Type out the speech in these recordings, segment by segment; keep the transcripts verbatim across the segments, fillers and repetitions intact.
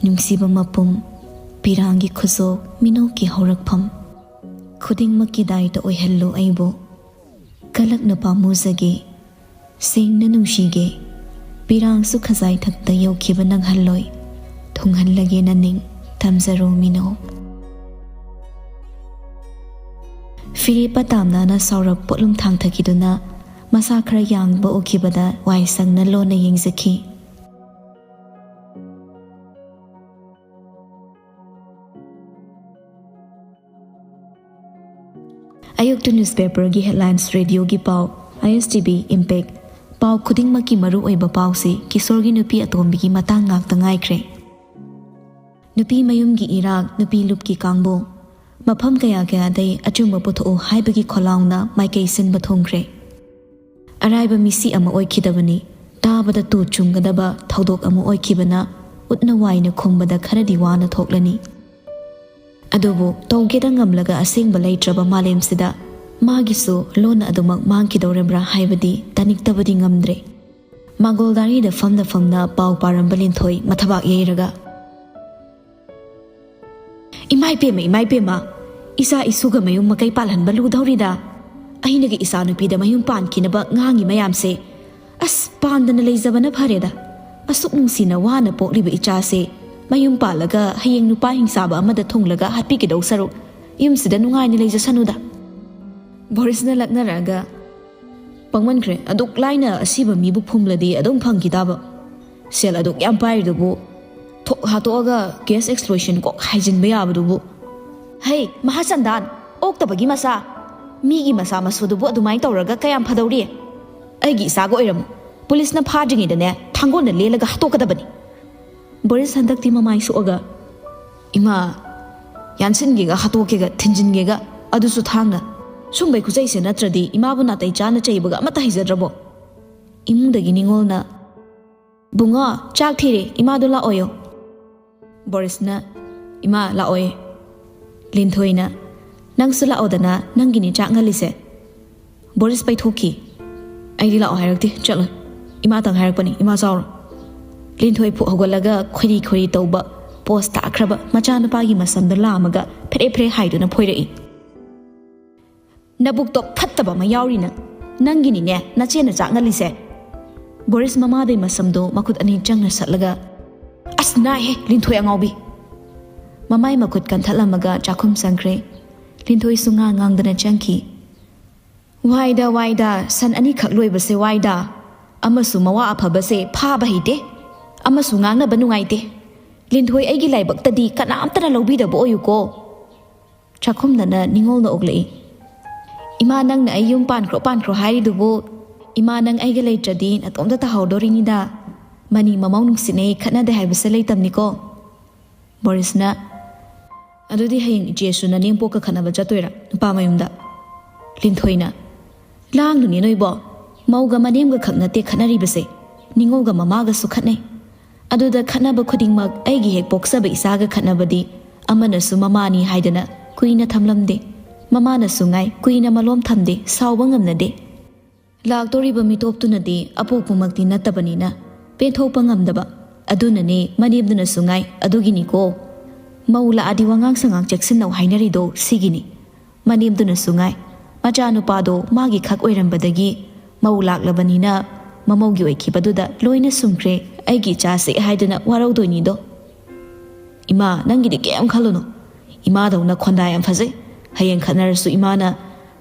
ꯅꯨꯡꯁꯤꯕ ꯃꯄꯨꯝ, ꯄꯤꯔꯥꯡꯒꯤ ꯈꯨꯖꯣꯞ, ꯃꯤꯅꯣꯛꯀꯤ ꯍꯧꯔꯛꯐꯝ꯫ ꯈꯨꯗꯤꯡꯃꯛꯀꯤ ꯗꯥꯏꯇ ꯑꯣꯏꯍꯜꯂꯨ ꯑꯩꯕꯨ꯫ ꯀꯂꯛꯅ ꯄꯥꯝꯃꯨꯖꯒꯦ꯫ ꯁꯦꯡꯅ ꯅꯨꯡꯁꯤꯒꯦ꯫ ꯄꯤꯔꯥꯡꯁꯨ ꯈꯖꯥꯏꯊꯛꯇ ꯌꯧꯈꯤꯕ ꯅꯪꯍꯜꯂꯣꯏ꯫ ꯊꯨꯡꯍꯜꯂꯒꯦ ꯅꯅꯤꯡ꯫ ꯊꯝꯖꯔꯣ ꯃꯤꯅꯣꯛ꯫ ꯐꯤꯔꯦꯞꯄ ꯇꯥꯝꯅꯅ ꯁꯥꯎꯔꯞ ꯄꯣꯠꯂꯨꯝ ꯊꯥꯡꯊꯈꯤꯗꯨꯅ ꯃꯁꯥ ꯈꯔ ꯌꯥꯡꯕ ꯎꯈꯤꯕꯗ ꯋꯥꯏ ꯁꯪꯅ ꯂꯣꯟꯅ ꯌꯦꯡꯖꯈꯤ꯫ ꯑꯌꯨꯛꯇ ꯅ꯭ꯌꯨꯁꯄꯦꯄꯔꯒꯤ ꯍꯦꯗꯂꯥꯏꯟꯁ, ꯔꯦꯗꯤꯑꯣꯒꯤ ꯄꯥꯎ, ꯑꯥꯏ ꯑꯦꯁ ꯇꯤ ꯚꯤ ꯏꯝꯄꯦꯛ, ꯄꯥꯎ ꯈꯨꯗꯤꯡꯃꯛꯀꯤ ꯃꯔꯨꯑꯣꯏꯕ ꯄꯥꯎꯁꯤ ꯀꯤꯁꯣꯔꯒꯤ ꯅꯨꯄꯤ ꯑꯇꯣꯝꯕꯤꯒꯤ ꯃꯇꯥꯡ ꯉꯥꯛꯇ ꯉꯥꯏꯈ꯭ꯔꯦ꯫ ꯅꯨꯄꯤ ꯃꯌꯨꯝꯒꯤ ꯏꯔꯥꯡ, ꯅꯨꯄꯤ ꯂꯨꯞꯀꯤ ꯀꯥꯡꯕꯨ, ꯃꯐꯝ ꯀꯌꯥ ꯀꯌꯥꯗꯩ ꯑꯆꯨꯝꯕ ꯄꯨꯊꯣꯛꯎ ꯍꯥꯏꯕꯒꯤ ꯈꯣꯜꯂꯥꯎꯅ ꯃꯥꯏꯀꯩ ꯁꯤꯟꯕ ꯊꯨꯡꯈ꯭ꯔꯦ꯫ ꯑꯔꯥꯏꯕ ꯃꯤꯁꯤ ꯑꯃ ꯑꯣꯏꯈꯤꯗꯕꯅꯤ꯫ ꯇꯥꯕꯗ ꯇꯨ ꯆꯨꯡꯒꯗꯕ ꯊꯧꯗꯣꯛ ꯑꯃ ꯑꯣꯏꯈꯤꯕꯅ ꯎꯠꯅ ꯋꯥꯏꯅ ꯈꯨꯝꯕꯗ ꯈꯔꯗꯤ ꯋꯥꯅ ꯊꯣꯛꯂꯅꯤ꯫ ꯑꯗꯨꯕꯨ ꯇꯧꯒꯦꯗ ꯉꯝꯂꯒ ꯑꯁꯦꯡꯕ ꯂꯩꯇ꯭ꯔꯕ ꯃꯥꯂꯦꯝꯁꯤꯗ ꯃꯥꯒꯤꯁꯨ ꯂꯣꯟꯅ ꯑꯗꯨꯃꯛ ꯃꯥꯡꯈꯤꯗꯧꯔꯕ꯭ꯔꯥ ꯍꯥꯏꯕꯗꯤ ꯇꯥꯅꯤꯡꯇꯕꯗꯤ ꯉꯝꯗ꯭ꯔꯦ꯫ ꯃꯥꯡꯒꯣꯜ ꯗꯥꯔꯤꯗ ꯐꯝꯅ ꯐꯝꯅ ꯄꯥꯎ ꯄꯥꯔꯝꯕ ꯂꯤꯟꯊꯣꯏ ꯃꯊꯕꯥꯛ ꯌꯩꯔꯒ, "ꯏꯃꯥꯏ ꯄꯦꯝꯃ, ꯏꯃꯥꯏ ꯄꯦꯝꯃ, ꯏꯆꯥ ꯏꯁꯨꯒ ꯃꯌꯨꯝ ꯃꯀꯩ ꯄꯥꯜꯍꯟꯕ ꯂꯨꯗꯧꯔꯤꯗ꯫ ꯑꯩꯅꯒ ꯏꯆꯥ ꯅꯨꯄꯤꯗ ꯃꯌꯨꯝ ꯄꯥꯟꯈꯤꯅꯕ ꯉꯥꯡꯉꯤ ꯃꯌꯥꯝꯁꯦ꯫ ꯑꯁ, ꯄꯥꯟꯗꯅ ꯂꯩꯖꯕꯅ ꯐꯔꯦꯗ꯫ ꯑꯁꯨꯛ ꯅꯨꯡꯁꯤꯅ ꯋꯥꯅ ꯄꯣꯛꯂꯤꯕ ꯏꯆꯥꯁꯦ ꯃꯌꯨꯝ ꯄꯥꯜꯂꯒ ꯍꯌꯦꯡ ꯅꯨꯄꯥ ꯍꯤꯡꯆꯥꯕ ꯑꯃꯗ ꯊꯨꯡꯂꯒ ꯍꯥꯠꯄꯤꯒꯗꯧ ꯁꯔꯨꯛ ꯌꯨꯝꯁꯤꯗ ꯅꯨꯡꯉꯥꯏꯅ ꯂꯩꯖꯁꯅꯨꯗ꯫" ꯕꯣꯔꯤꯁꯅ ꯂꯛꯅꯔꯛꯑꯒ, "ꯄꯪꯃꯟꯈ꯭ꯔꯦ꯫ ꯑꯗꯨꯛ ꯂꯥꯏꯅ ꯑꯁꯤꯕ ꯃꯤꯕꯨ ꯐꯨꯝꯂꯗꯤ ꯑꯗꯨꯝ ꯐꯪꯈꯤ ꯇꯥꯕ꯫ ꯁꯦꯜ ꯑꯗꯨꯛ ꯌꯥꯝ ꯄꯥꯏꯔꯤꯗꯨꯕꯨ ꯊꯣꯛ ꯍꯥꯠꯇꯣꯛꯑꯒ ꯀꯦꯁ ꯑꯦꯛꯁꯇꯣꯔꯁꯟ ꯀꯣꯛ ꯍꯥꯏꯖꯤꯟꯕ ꯌꯥꯕꯗꯨꯕꯨ꯫ ꯍꯩ, ꯃꯍꯥꯆꯟꯗꯥꯟ, ꯑꯣꯛꯇꯕꯒꯤ ꯃꯆꯥ꯫ ꯃꯤꯒꯤ ꯃꯆꯥ ꯃꯁꯨꯗꯨꯕꯨ ꯑꯗꯨꯃꯥꯏꯅ ꯇꯧꯔꯒ ꯀꯌꯥꯝ ꯐꯗꯧꯔꯤ? ꯑꯩꯒꯤ ꯏꯆꯥꯒ ꯑꯣꯏꯔꯝꯃꯨ꯫ ꯄꯨꯂꯤꯁꯅ ꯐꯥꯗ꯭ꯔꯤꯉꯩꯗꯅꯦ ꯊꯥꯡꯒꯣꯜꯅ ꯂꯦꯜꯂꯒ ꯍꯥꯠꯇꯣꯛꯀꯗꯕꯅꯤ꯫" ꯕꯣꯔꯤꯁ ꯍꯟꯗꯛꯇꯤ ꯃꯃꯥꯏ ꯁꯣꯛꯑꯒ, "ꯏꯃꯥ, ꯌꯥꯟꯁꯤꯟꯒꯦꯒ ꯍꯥꯠꯇꯣꯛꯀꯦꯒ ꯊꯤꯟꯖꯤꯟꯒꯦꯒ, ꯑꯗꯨꯁꯨ ꯊꯥꯡꯅ꯫ ꯁꯨꯝꯕꯩ ꯈꯨꯆꯩꯁꯦ ꯅꯠꯇ꯭ꯔꯗꯤ ꯏꯃꯥꯕꯨ ꯅꯥꯇꯩ ꯆꯥꯅ ꯆꯩꯕꯒ ꯑꯃꯠꯇ ꯍꯩꯖꯗ꯭ꯔꯕꯣ?" ꯏꯃꯨꯡꯗꯒꯤ ꯅꯤꯉꯣꯜꯅ, "ꯕꯨꯡꯉꯣ, ꯆꯥꯛ ꯊꯤꯔꯦ, ꯏꯃꯥꯗꯣ ꯂꯥꯛꯑꯣꯌꯣ꯫" ꯕꯣꯔꯤꯁꯅ, "ꯏꯃꯥ, ꯂꯥꯛꯑꯣꯌꯦ꯫" ꯂꯤꯟꯊꯣꯏꯅ, "ꯅꯪꯁꯨ ꯂꯥꯛꯑꯣꯗꯅ, ꯅꯪꯒꯤꯅꯤ ꯆꯥꯛ ꯉꯜꯂꯤꯁꯦ꯫" ꯕꯣꯔꯤꯁ ꯄꯩꯊꯣꯛꯈꯤ꯫ "ꯑꯩꯗꯤ ꯂꯥꯛꯑꯣ ꯍꯥꯏꯔꯛꯇꯦ, ꯆꯠꯂꯣ꯫ ꯏꯃꯥꯇꯪ ꯍꯥꯏꯔꯛꯄꯅꯤ, ꯏꯃꯥ ꯆꯥꯎꯔꯣ꯫" ꯂꯤꯟꯊꯣꯏ ꯐꯨꯛ ꯍꯧꯒꯠꯂꯒ ꯈꯣꯏꯔꯤ ꯈꯣꯏꯔꯤ ꯇꯧꯕ ꯄꯣꯁ ꯇꯥꯈ꯭ꯔꯕ ꯃꯆꯥꯅꯨꯄꯥꯒꯤ ꯃꯁꯝꯗꯣ ꯂꯥꯝꯃꯒ ꯐꯦꯔꯦ ꯐꯦꯔꯦ ꯍꯥꯏꯗꯨꯅ ꯐꯣꯏꯔꯛꯏ꯫ "ꯅꯕꯨꯛꯇꯣ ꯐꯠꯇꯕ ꯑꯃ ꯌꯥꯎꯔꯤ ꯅꯪ꯫ ꯅꯪꯒꯤꯅꯤꯅꯦ ꯅꯆꯦꯅ ꯆꯥꯛꯅꯜꯂꯤꯁꯦ꯫" ꯕꯣꯔꯤꯁ ꯃꯃꯥꯗꯩ ꯃꯁꯝꯗꯣ ꯃꯈꯨꯠ ꯑꯅꯤ ꯆꯪꯅ ꯁꯠꯂꯒ, "ꯑꯁ ꯅꯥꯏꯍꯦ ꯂꯤꯟꯊꯣꯏ ꯑꯉꯥꯎꯕꯤ!" ꯃꯃꯥꯏ ꯃꯈꯨꯠ ꯀꯟꯊꯠꯂꯝꯃꯒ ꯆꯥꯛꯈꯨꯝ ꯆꯪꯈ꯭ꯔꯦ꯫ ꯂꯤꯟꯊꯣꯏꯁꯨ ꯉꯥꯡ ꯉꯥꯡꯗꯅ ꯆꯪꯈꯤ꯫ "ꯋꯥꯏꯗ ꯋꯥꯏꯗ, ꯁꯟ ꯑꯅꯤꯈꯛ ꯂꯣꯏꯕꯁꯦ ꯋꯥꯏꯗ꯫ ꯑꯃꯁꯨ ꯃꯋꯥ ꯑꯐꯕꯁꯦ ꯐꯥꯕ ꯍꯩꯇꯦ, ꯑꯃꯁꯨ ꯉꯥꯡꯅꯕ ꯅꯨꯡꯉꯥꯏꯇꯦ꯫ ꯂꯤꯟꯊꯣꯏ ꯑꯩꯒꯤ ꯂꯥꯏꯕꯛꯇꯗꯤ ꯀꯅꯥꯝꯇꯅ ꯂꯧꯕꯤꯗꯕ ꯑꯣꯏꯌꯨꯀꯣ꯫" ꯆꯥꯛꯈꯨꯝꯗꯅ ꯅꯤꯉꯣꯜꯅ ꯑꯣꯛꯂꯛꯏ꯫ "ꯏꯃꯥ, ꯅꯪꯅ ꯑꯩ ꯌꯨꯝ ꯄꯥꯟꯈ꯭ꯔꯣ ꯄꯥꯟꯈ꯭ꯔꯣ ꯍꯥꯏꯔꯤꯗꯨꯕꯨ? ꯏꯃꯥ, ꯅꯪ ꯑꯩꯒ ꯂꯩꯇ꯭ꯔꯗꯤ ꯅꯇꯣꯝꯇ ꯇꯥꯍꯧꯗꯣꯔꯤꯅꯤꯗ꯫ ꯃꯅꯤ ꯃꯃꯧ ꯅꯨꯡꯁꯤꯅꯩ ꯈꯠꯅꯗꯦ ꯍꯥꯏꯕꯁꯦ ꯂꯩꯇꯝꯅꯤꯀꯣ꯫" ꯕꯣꯔꯤꯁꯅ, "ꯑꯗꯨꯗꯤ ꯍꯌꯦꯡ ꯏꯆꯦꯁꯨ ꯅꯅꯦꯝꯄꯣꯛꯀ ꯈꯠꯅꯕ ꯆꯠꯇꯣꯏꯔꯥ ꯅꯨꯄꯥ ꯃꯌꯨꯝꯗ?" ꯂꯤꯟꯊꯣꯏꯅ, "ꯂꯥꯡꯅꯨꯅꯦ ꯅꯣꯏꯕꯣ, ꯃꯧꯒ ꯃꯅꯦꯝꯒ ꯈꯛ ꯅꯠꯇꯦ ꯈꯠꯅꯔꯤꯕꯁꯦ, ꯅꯤꯉꯣꯜꯒ ꯃꯃꯥꯒꯁꯨ ꯈꯠꯅꯩ꯫ ꯑꯗꯨꯗ ꯈꯠꯅꯕ ꯈꯨꯗꯤꯡꯃꯛ ꯑꯩꯒꯤ ꯍꯦꯛ ꯄꯣꯛꯆꯕ ꯏꯆꯥꯒ ꯈꯠꯅꯕꯗꯤ ꯑꯃꯅꯁꯨ ꯃꯃꯥꯅꯤ ꯍꯥꯏꯗꯅ ꯀꯨꯏꯅ ꯊꯝꯂꯝꯗꯦ, ꯃꯃꯥꯅꯁꯨ ꯉꯥꯏ ꯀꯨꯏꯅ ꯃꯂꯣꯝ ꯊꯝꯗꯦ, ꯁꯥꯎꯕ ꯉꯝꯅꯗꯦ꯫ ꯂꯥꯛꯇꯣꯔꯤꯕ ꯃꯤꯇꯣꯞꯇꯨꯅꯗꯤ ꯑꯄꯣꯛꯄꯃꯛꯇꯤ ꯅꯠꯇꯕꯅꯤꯅ ꯄꯦꯟꯊꯣꯛꯄ ꯉꯝꯗꯕ꯫ ꯑꯗꯨꯅꯅꯦ ꯃꯅꯦꯝꯗꯨꯅꯁꯨ ꯉꯥꯏ ꯑꯗꯨꯒꯤꯅꯤꯀꯣ꯫ ꯃꯧ ꯂꯥꯛꯑꯗꯤ ꯋꯥꯉꯥꯡ ꯁꯉꯥꯡ ꯆꯦꯛꯁꯤꯟꯅꯧ ꯍꯥꯏꯅꯔꯤꯗꯣ ꯁꯤꯒꯤꯅꯤ꯫" ꯃꯅꯦꯝꯗꯨꯅꯁꯨ ꯉꯥꯏ꯫ ꯃꯆꯥꯅꯨꯄꯥꯗꯣ ꯃꯥꯒꯤ ꯈꯛ ꯑꯣꯏꯔꯝꯕꯗꯒꯤ ꯃꯧ ꯂꯥꯛꯂꯕꯅꯤꯅ ꯃꯃꯧꯒꯤ ꯑꯣꯏꯈꯤꯕꯗꯨꯗ ꯂꯣꯏꯅ ꯁꯨꯝꯈ꯭ꯔꯦ꯫ ꯑꯩꯒꯤ ꯏꯆꯥꯁꯦ ꯍꯥꯏꯗꯨꯅ ꯋꯥꯔꯧꯗꯣꯏꯅꯤꯗꯣ꯫ "ꯏꯃꯥ, ꯅꯪꯒꯤꯗꯤ ꯀꯩꯝ ꯈꯜꯂꯨꯅꯨ꯫ ꯏꯃꯥꯗꯧꯅ ꯈꯣꯟꯗꯥ ꯌꯥꯝ ꯐꯖꯩ꯫ ꯍꯌꯦꯡ ꯈꯠꯅꯔꯁꯨ ꯏꯃꯥꯅ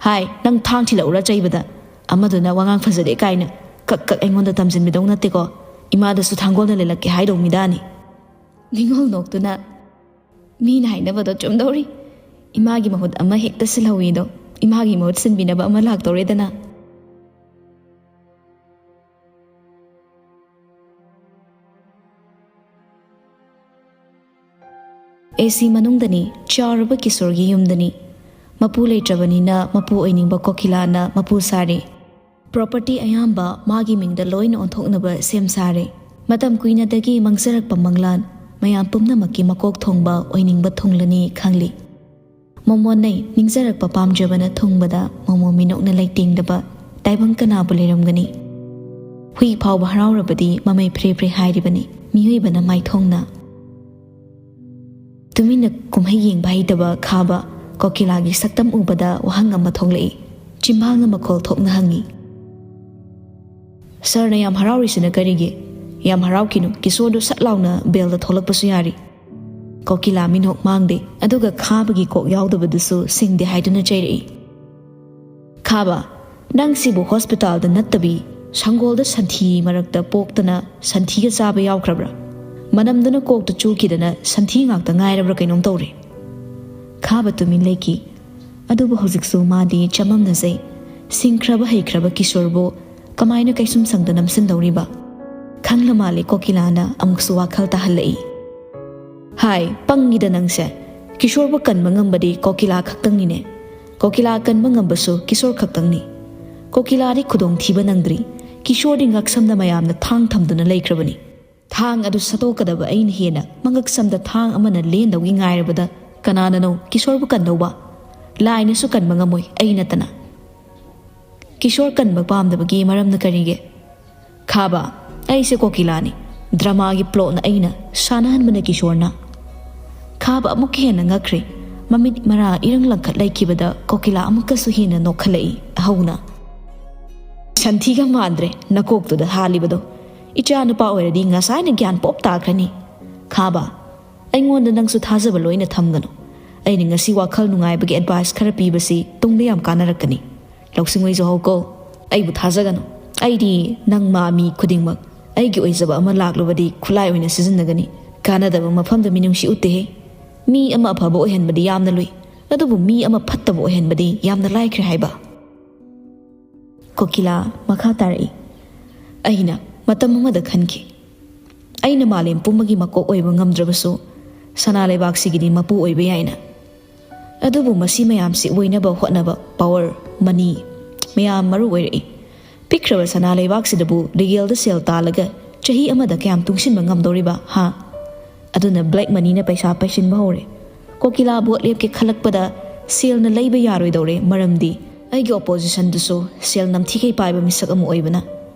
ꯍꯥꯏ, ꯅꯪ ꯊꯥꯡ ꯊꯤꯜꯂꯛꯎꯔ ꯆꯩꯕꯗ, ꯑꯃꯗꯨꯅ ꯋꯥꯉꯥꯡ ꯐꯖꯗꯦ ꯀꯥꯏꯅ ꯀꯛ ꯀꯛ ꯑꯩꯉꯣꯟꯗ ꯇꯝꯁꯤꯟꯕꯤꯗꯧ ꯅꯠꯇꯦꯀꯣ꯫ ꯏꯃꯥꯗꯁꯨ ꯊꯥꯡꯒꯣꯜꯅ ꯂꯩꯂꯛꯀꯦ ꯍꯥꯏꯗꯧ ꯃꯤꯗꯥꯅꯤ꯫" ꯅꯤꯉꯣꯜ ꯅꯣꯛꯇꯨꯅ, "ꯃꯤꯅ ꯍꯥꯏꯅꯕꯗꯣ ꯆꯨꯝꯗꯧꯔꯤ꯫ ꯏꯃꯥꯒꯤ ꯃꯍꯨꯠ ꯑꯃ ꯍꯦꯛꯇ ꯁꯤꯜꯍꯧꯋꯤꯗꯣ, ꯏꯃꯥꯒꯤ ꯃꯍꯨꯠ ꯁꯤꯟꯕꯤꯅꯕ ꯑꯃ ꯂꯥꯛꯇꯧꯔꯦꯗꯅ꯫" ꯑꯦ ꯁꯤ ꯃꯅꯨꯡꯗꯅꯤ, ꯆꯥꯎꯔꯕ ꯀꯤꯁꯣꯔꯒꯤ ꯌꯨꯝꯗꯅꯤ꯫ ꯃꯄꯨ ꯂꯩꯇ꯭ꯔꯕꯅꯤꯅ ꯃꯄꯨ ꯑꯣꯏꯅꯤꯡꯕ ꯀꯣꯀꯤꯂꯥꯅ ꯃꯄꯨ ꯁꯥꯔꯦ꯫ ꯄ꯭ꯔꯣꯄꯔꯇꯤ ꯑꯌꯥꯝꯕ ꯃꯥꯒꯤ ꯃꯤꯡꯗ ꯂꯣꯏꯅ ꯑꯣꯟꯊꯣꯛꯅꯕ ꯁꯦꯝ ꯁꯥꯔꯦ꯫ ꯃꯇꯝ ꯀꯨꯏꯅꯗꯒꯤ ꯃꯪꯖꯔꯛꯄ ꯃꯪꯂꯥꯟ, ꯃꯌꯥꯝ ꯄꯨꯝꯅꯃꯛꯀꯤ ꯃꯀꯣꯛ ꯊꯣꯡꯕ ꯑꯣꯏꯅꯤꯡꯕ ꯊꯨꯡꯂꯅꯤ ꯈꯪꯂꯤ꯫ ꯃꯣꯃꯣꯟꯅꯩ ꯅꯤꯡꯖꯔꯛꯄ ꯄꯥꯝꯖꯕꯅ ꯊꯨꯡꯕꯗ ꯃꯣꯃꯣ ꯃꯤꯅꯣꯛꯅ ꯂꯩꯇꯦꯡꯗꯕ ꯇꯥꯏꯕꯪ ꯀꯅꯥꯕꯨ ꯂꯩꯔꯝꯒꯅꯤ? ꯍꯨꯏ ꯐꯥꯎꯕ ꯍꯔꯥꯎꯔꯕꯗꯤ ꯃꯃꯩ ꯐ꯭ꯔꯦ ꯐ꯭ꯔꯦ ꯍꯥꯏꯔꯤꯕꯅꯤ ꯃꯤꯑꯣꯏꯕꯅ ꯃꯥꯏꯊꯣꯡꯅ꯫ ꯇꯨꯃꯤꯟꯅ ꯀꯨꯝꯍꯩ ꯌꯦꯡꯕ ꯍꯩꯇꯕ ꯈꯥꯕ ꯀꯣꯀꯤꯂꯥꯒꯤ ꯁꯛꯇꯝ ꯎꯕꯗ ꯋꯥꯍꯪ ꯑꯃ ꯊꯣꯛꯂꯛꯏ꯫ ꯆꯤꯝꯕꯥꯜꯅ ꯃꯈꯣꯜ ꯊꯣꯛꯅ ꯍꯪꯉꯤ, "ꯁꯥꯔꯅ ꯌꯥꯝ ꯍꯔꯥꯎꯔꯤꯁꯤꯅ ꯀꯔꯤꯒꯤ?" "ꯌꯥꯝ ꯍꯔꯥꯎꯈꯤꯅꯨ, ꯀꯤꯁꯣꯔꯗꯨ ꯁꯠ ꯂꯥꯎꯅ ꯕꯦꯜꯗ ꯊꯣꯛꯂꯛꯄꯁꯨ ꯌꯥꯔꯤ꯫" ꯀꯣꯀꯤꯂꯥ ꯃꯤꯅꯣꯛ ꯃꯥꯡꯗꯦ, ꯑꯗꯨꯒ ꯈꯥꯕꯒꯤ ꯀꯣꯛ ꯌꯥꯎꯗꯕꯗꯨꯁꯨ ꯁꯤꯡꯗꯦ ꯍꯥꯏꯗꯨꯅ ꯆꯩꯔꯛꯏ꯫ "ꯈꯥꯕ, ꯅꯪ ꯁꯤꯕꯨ ꯍꯣꯁꯄꯤꯇꯥꯜꯗ ꯅꯠꯇꯕꯤ ꯁꯪꯒꯣꯜꯗ ꯁꯟꯊꯤ ꯃꯔꯛꯇ ꯄꯣꯛꯇꯅ ꯁꯟꯊꯤꯒ ꯆꯥꯕ ꯌꯥꯎꯈ꯭ꯔꯕ꯭ꯔꯥ? ꯃꯅꯝꯗꯨꯅ ꯀꯣꯛꯇ ꯆꯨꯈꯤꯗꯅ ꯁꯟꯊꯤ ꯉꯥꯛꯇ ꯉꯥꯏꯔꯕ꯭ꯔꯥ ꯀꯩꯅꯣꯝ ꯇꯧꯔꯦ꯫" ꯈꯥꯕ ꯇꯨꯃꯤꯟ ꯂꯩꯈꯤ꯫ ꯑꯗꯨꯕꯨ ꯍꯧꯖꯤꯛꯁꯨ ꯃꯥꯗꯤ ꯆꯃꯝꯅꯖꯩ꯫ ꯁꯤꯡꯈ꯭ꯔꯕ ꯍꯩꯈ꯭ꯔꯕ ꯀꯤꯁꯣꯔꯕꯨ ꯀꯃꯥꯏꯅ ꯀꯩꯁꯨꯝꯁꯪꯗ ꯅꯝꯁꯤꯟꯗꯧꯔꯤꯕ? ꯈꯪꯂ ꯃꯥꯜꯂꯦ ꯀꯣꯀꯤꯂꯥꯅ ꯑꯃꯨꯛꯁꯨ ꯋꯥꯈꯜ ꯇꯥꯍꯜꯂꯛꯏ꯫ "ꯍꯥꯏ, ꯄꯪꯉꯤꯗ ꯅꯪꯁꯦ꯫ ꯀꯤꯁꯣꯔꯕꯨ ꯀꯟꯕ ꯉꯝꯕꯗꯤ ꯀꯣꯀꯤꯂꯥ ꯈꯛꯇꯪꯅꯤꯅꯦ꯫ ꯀꯣꯀꯤꯂꯥ ꯀꯟꯕ ꯉꯝꯕꯁꯨ ꯀꯤꯁꯣꯔ ꯈꯛꯇꯪꯅꯤ꯫ ꯀꯣꯀꯤꯂꯥꯗꯤ ꯈꯨꯗꯣꯡꯊꯤꯕ ꯅꯪꯗ꯭ꯔꯤ꯫ ꯀꯤꯁꯣꯔꯗꯤ ꯉꯛꯁꯝꯗ ꯃꯌꯥꯝꯅ ꯊꯥꯡ ꯊꯝꯗꯨꯅ ꯂꯩꯈ꯭ꯔꯕꯅꯤ꯫ ꯊꯥꯡ ꯑꯗꯨ ꯁꯠꯇꯣꯛꯀꯗꯕ ꯑꯩꯅ ꯍꯦꯟꯅ ꯃꯉꯛꯁꯝꯗ ꯊꯥꯡ ꯑꯃꯅ ꯂꯦꯟꯗꯧꯒꯤ ꯉꯥꯏꯔꯕꯗ ꯀꯅꯥꯅꯅꯣ ꯀꯤꯁꯣꯔꯕꯨ ꯀꯟꯗꯧꯕ? ꯂꯥꯏꯅꯁꯨ ꯀꯟꯕ ꯉꯝꯃꯣꯏ ꯑꯩ ꯅꯠꯇꯅ꯫" "ꯀꯤꯁꯣꯔ ꯀꯟꯕ ꯄꯥꯝꯗꯕꯒꯤ ꯃꯔꯝꯅ ꯀꯔꯤꯒꯤ?" "ꯈꯥꯕ, ꯑꯩꯁꯦ ꯀꯣꯀꯤꯂꯥꯅꯤ꯫ ꯗ꯭ꯔꯃꯥꯒꯤ ꯄ꯭ꯂꯣꯠꯅ ꯑꯩꯅ, ꯁꯥꯟꯅꯍꯟꯕꯅ ꯀꯤꯁꯣꯔꯅ꯫" ꯈꯥꯕ ꯑꯃꯨꯛꯀ ꯍꯦꯟꯅ ꯉꯛꯈ꯭ꯔꯦ꯫ ꯃꯃꯤꯠ ꯃꯔꯥ ꯏꯔꯪ ꯂꯪꯈꯠ ꯂꯩꯈꯤꯕꯗ ꯀꯣꯀꯤꯂꯥ ꯑꯃꯨꯛꯀꯁꯨ ꯍꯦꯟꯅ ꯅꯣꯛꯈꯠꯂꯛꯏ ꯍꯧꯅ꯫ "ꯁꯟꯊꯤꯒ ꯃꯥꯟꯗ꯭ꯔꯦ ꯅꯀꯣꯛꯇꯨꯗ ꯍꯥꯜꯂꯤꯕꯗꯣ꯫ ꯏꯆꯥ ꯅꯨꯄꯥ ꯑꯣꯏꯔꯗꯤ ꯉꯁꯥꯏꯅ ꯒ꯭ꯌꯥꯟ ꯄꯣꯞ ꯇꯥꯈ꯭ꯔꯅꯤ꯫ ꯈꯥꯕ, ꯑꯩꯉꯣꯟꯗ ꯅꯪꯁꯨ ꯊꯥꯖꯕ ꯂꯣꯏꯅ ꯊꯝꯒꯅꯨ꯫ ꯑꯩꯅ ꯉꯁꯤ ꯋꯥꯈꯜ ꯅꯨꯡꯉꯥꯏꯕꯒꯤ ꯑꯦꯗꯚꯥꯏꯁ ꯈꯔ ꯄꯤꯕꯁꯤ ꯇꯨꯡꯗ ꯌꯥꯝ ꯀꯥꯟꯅꯔꯛꯀꯅꯤ꯫ ꯂꯧꯁꯤꯡ ꯑꯣꯏꯖꯍꯧꯀꯣ꯫ ꯑꯩꯕꯨ ꯊꯥꯖꯒꯅꯨ꯫ ꯑꯩꯗꯤ ꯅꯪ ꯃꯥ ꯃꯤ ꯈꯨꯗꯤꯡꯃꯛ ꯑꯩꯒꯤ ꯑꯣꯏꯖꯕ ꯑꯃ ꯂꯥꯛꯂꯕꯗꯤ ꯈꯨꯠꯂꯥꯏ ꯑꯣꯏꯅ ꯁꯤꯖꯤꯟꯅꯒꯅꯤ꯫ ꯀꯥꯟꯅꯗꯕ ꯃꯐꯝꯗ ꯃꯤꯅꯨꯡꯁꯤ ꯎꯠꯇꯦꯍꯦ꯫ ꯃꯤ ꯑꯃ ꯑꯐꯕ ꯑꯣꯏꯍꯟꯕꯗꯤ ꯌꯥꯝꯅ ꯂꯨꯏ, ꯑꯗꯨꯕꯨ ꯃꯤ ꯑꯃ ꯐꯠꯇꯕ ꯑꯣꯏꯍꯟꯕꯗꯤ ꯌꯥꯝꯅ ꯂꯥꯏꯈ꯭ꯔꯦ ꯍꯥꯏꯕ꯫" ꯀꯣꯀꯤꯂꯥ ꯃꯈꯥ ꯇꯥꯔꯛꯏ, "ꯑꯩꯅ ꯃꯇꯝ ꯑꯃꯗ ꯈꯟꯈꯤ, ꯑꯩꯅ ꯃꯥꯂꯦꯝ ꯄꯨꯝꯕꯒꯤ ꯃꯀꯣꯛ ꯑꯣꯏꯕ ꯉꯝꯗ꯭ꯔꯕꯁꯨ ꯁꯅꯥ ꯂꯩꯕꯥꯛꯁꯤꯒꯤꯗꯤ ꯃꯄꯨ ꯑꯣꯏꯕ ꯌꯥꯏꯅ꯫ ꯑꯗꯨꯕꯨ ꯃꯁꯤ ꯃꯌꯥꯝꯁꯤ ꯑꯣꯏꯅꯕ ꯍꯣꯠꯅꯕ ꯄꯥꯋꯔ, ꯃꯅꯤ ꯃꯌꯥꯝ ꯃꯔꯨ ꯑꯣꯏꯔꯛꯏ꯫ ꯄꯤꯛꯈ꯭ꯔꯕ ꯁꯅꯥ ꯂꯩꯕꯥꯛꯁꯤꯗꯕꯨ ꯂꯤꯒꯦꯜꯗ ꯁꯦꯜ ꯇꯥꯜꯂꯒ ꯆꯍꯤ ꯑꯃꯗ ꯀꯌꯥꯝ ꯇꯨꯡꯁꯤꯟꯕ ꯉꯝꯗꯧꯔꯤꯕ, ꯍꯥ? ꯑꯗꯨꯅ ꯕ꯭ꯂꯦꯛ ꯃꯅꯤꯅ ꯄꯩꯁꯥ ꯄꯩꯁꯤꯟꯕ ꯍꯧꯔꯦ꯫ ꯀꯣꯀꯤꯂꯥ ꯚꯣꯠ ꯂꯦꯞꯀꯦ ꯈꯜꯂꯛꯄꯗ ꯁꯦꯜꯅ ꯂꯩꯕ ꯌꯥꯔꯣꯏꯗꯧꯔꯦ, ꯃꯔꯝꯗꯤ ꯑꯩꯒꯤ ꯑꯣꯄꯣꯖꯤꯁꯟꯗꯨꯁꯨ ꯁꯦꯜ ꯅꯝꯊꯤꯈꯩ ꯄꯥꯏꯕ ꯃꯤꯁꯛ ꯑꯃ ꯑꯣꯏꯕꯅ꯫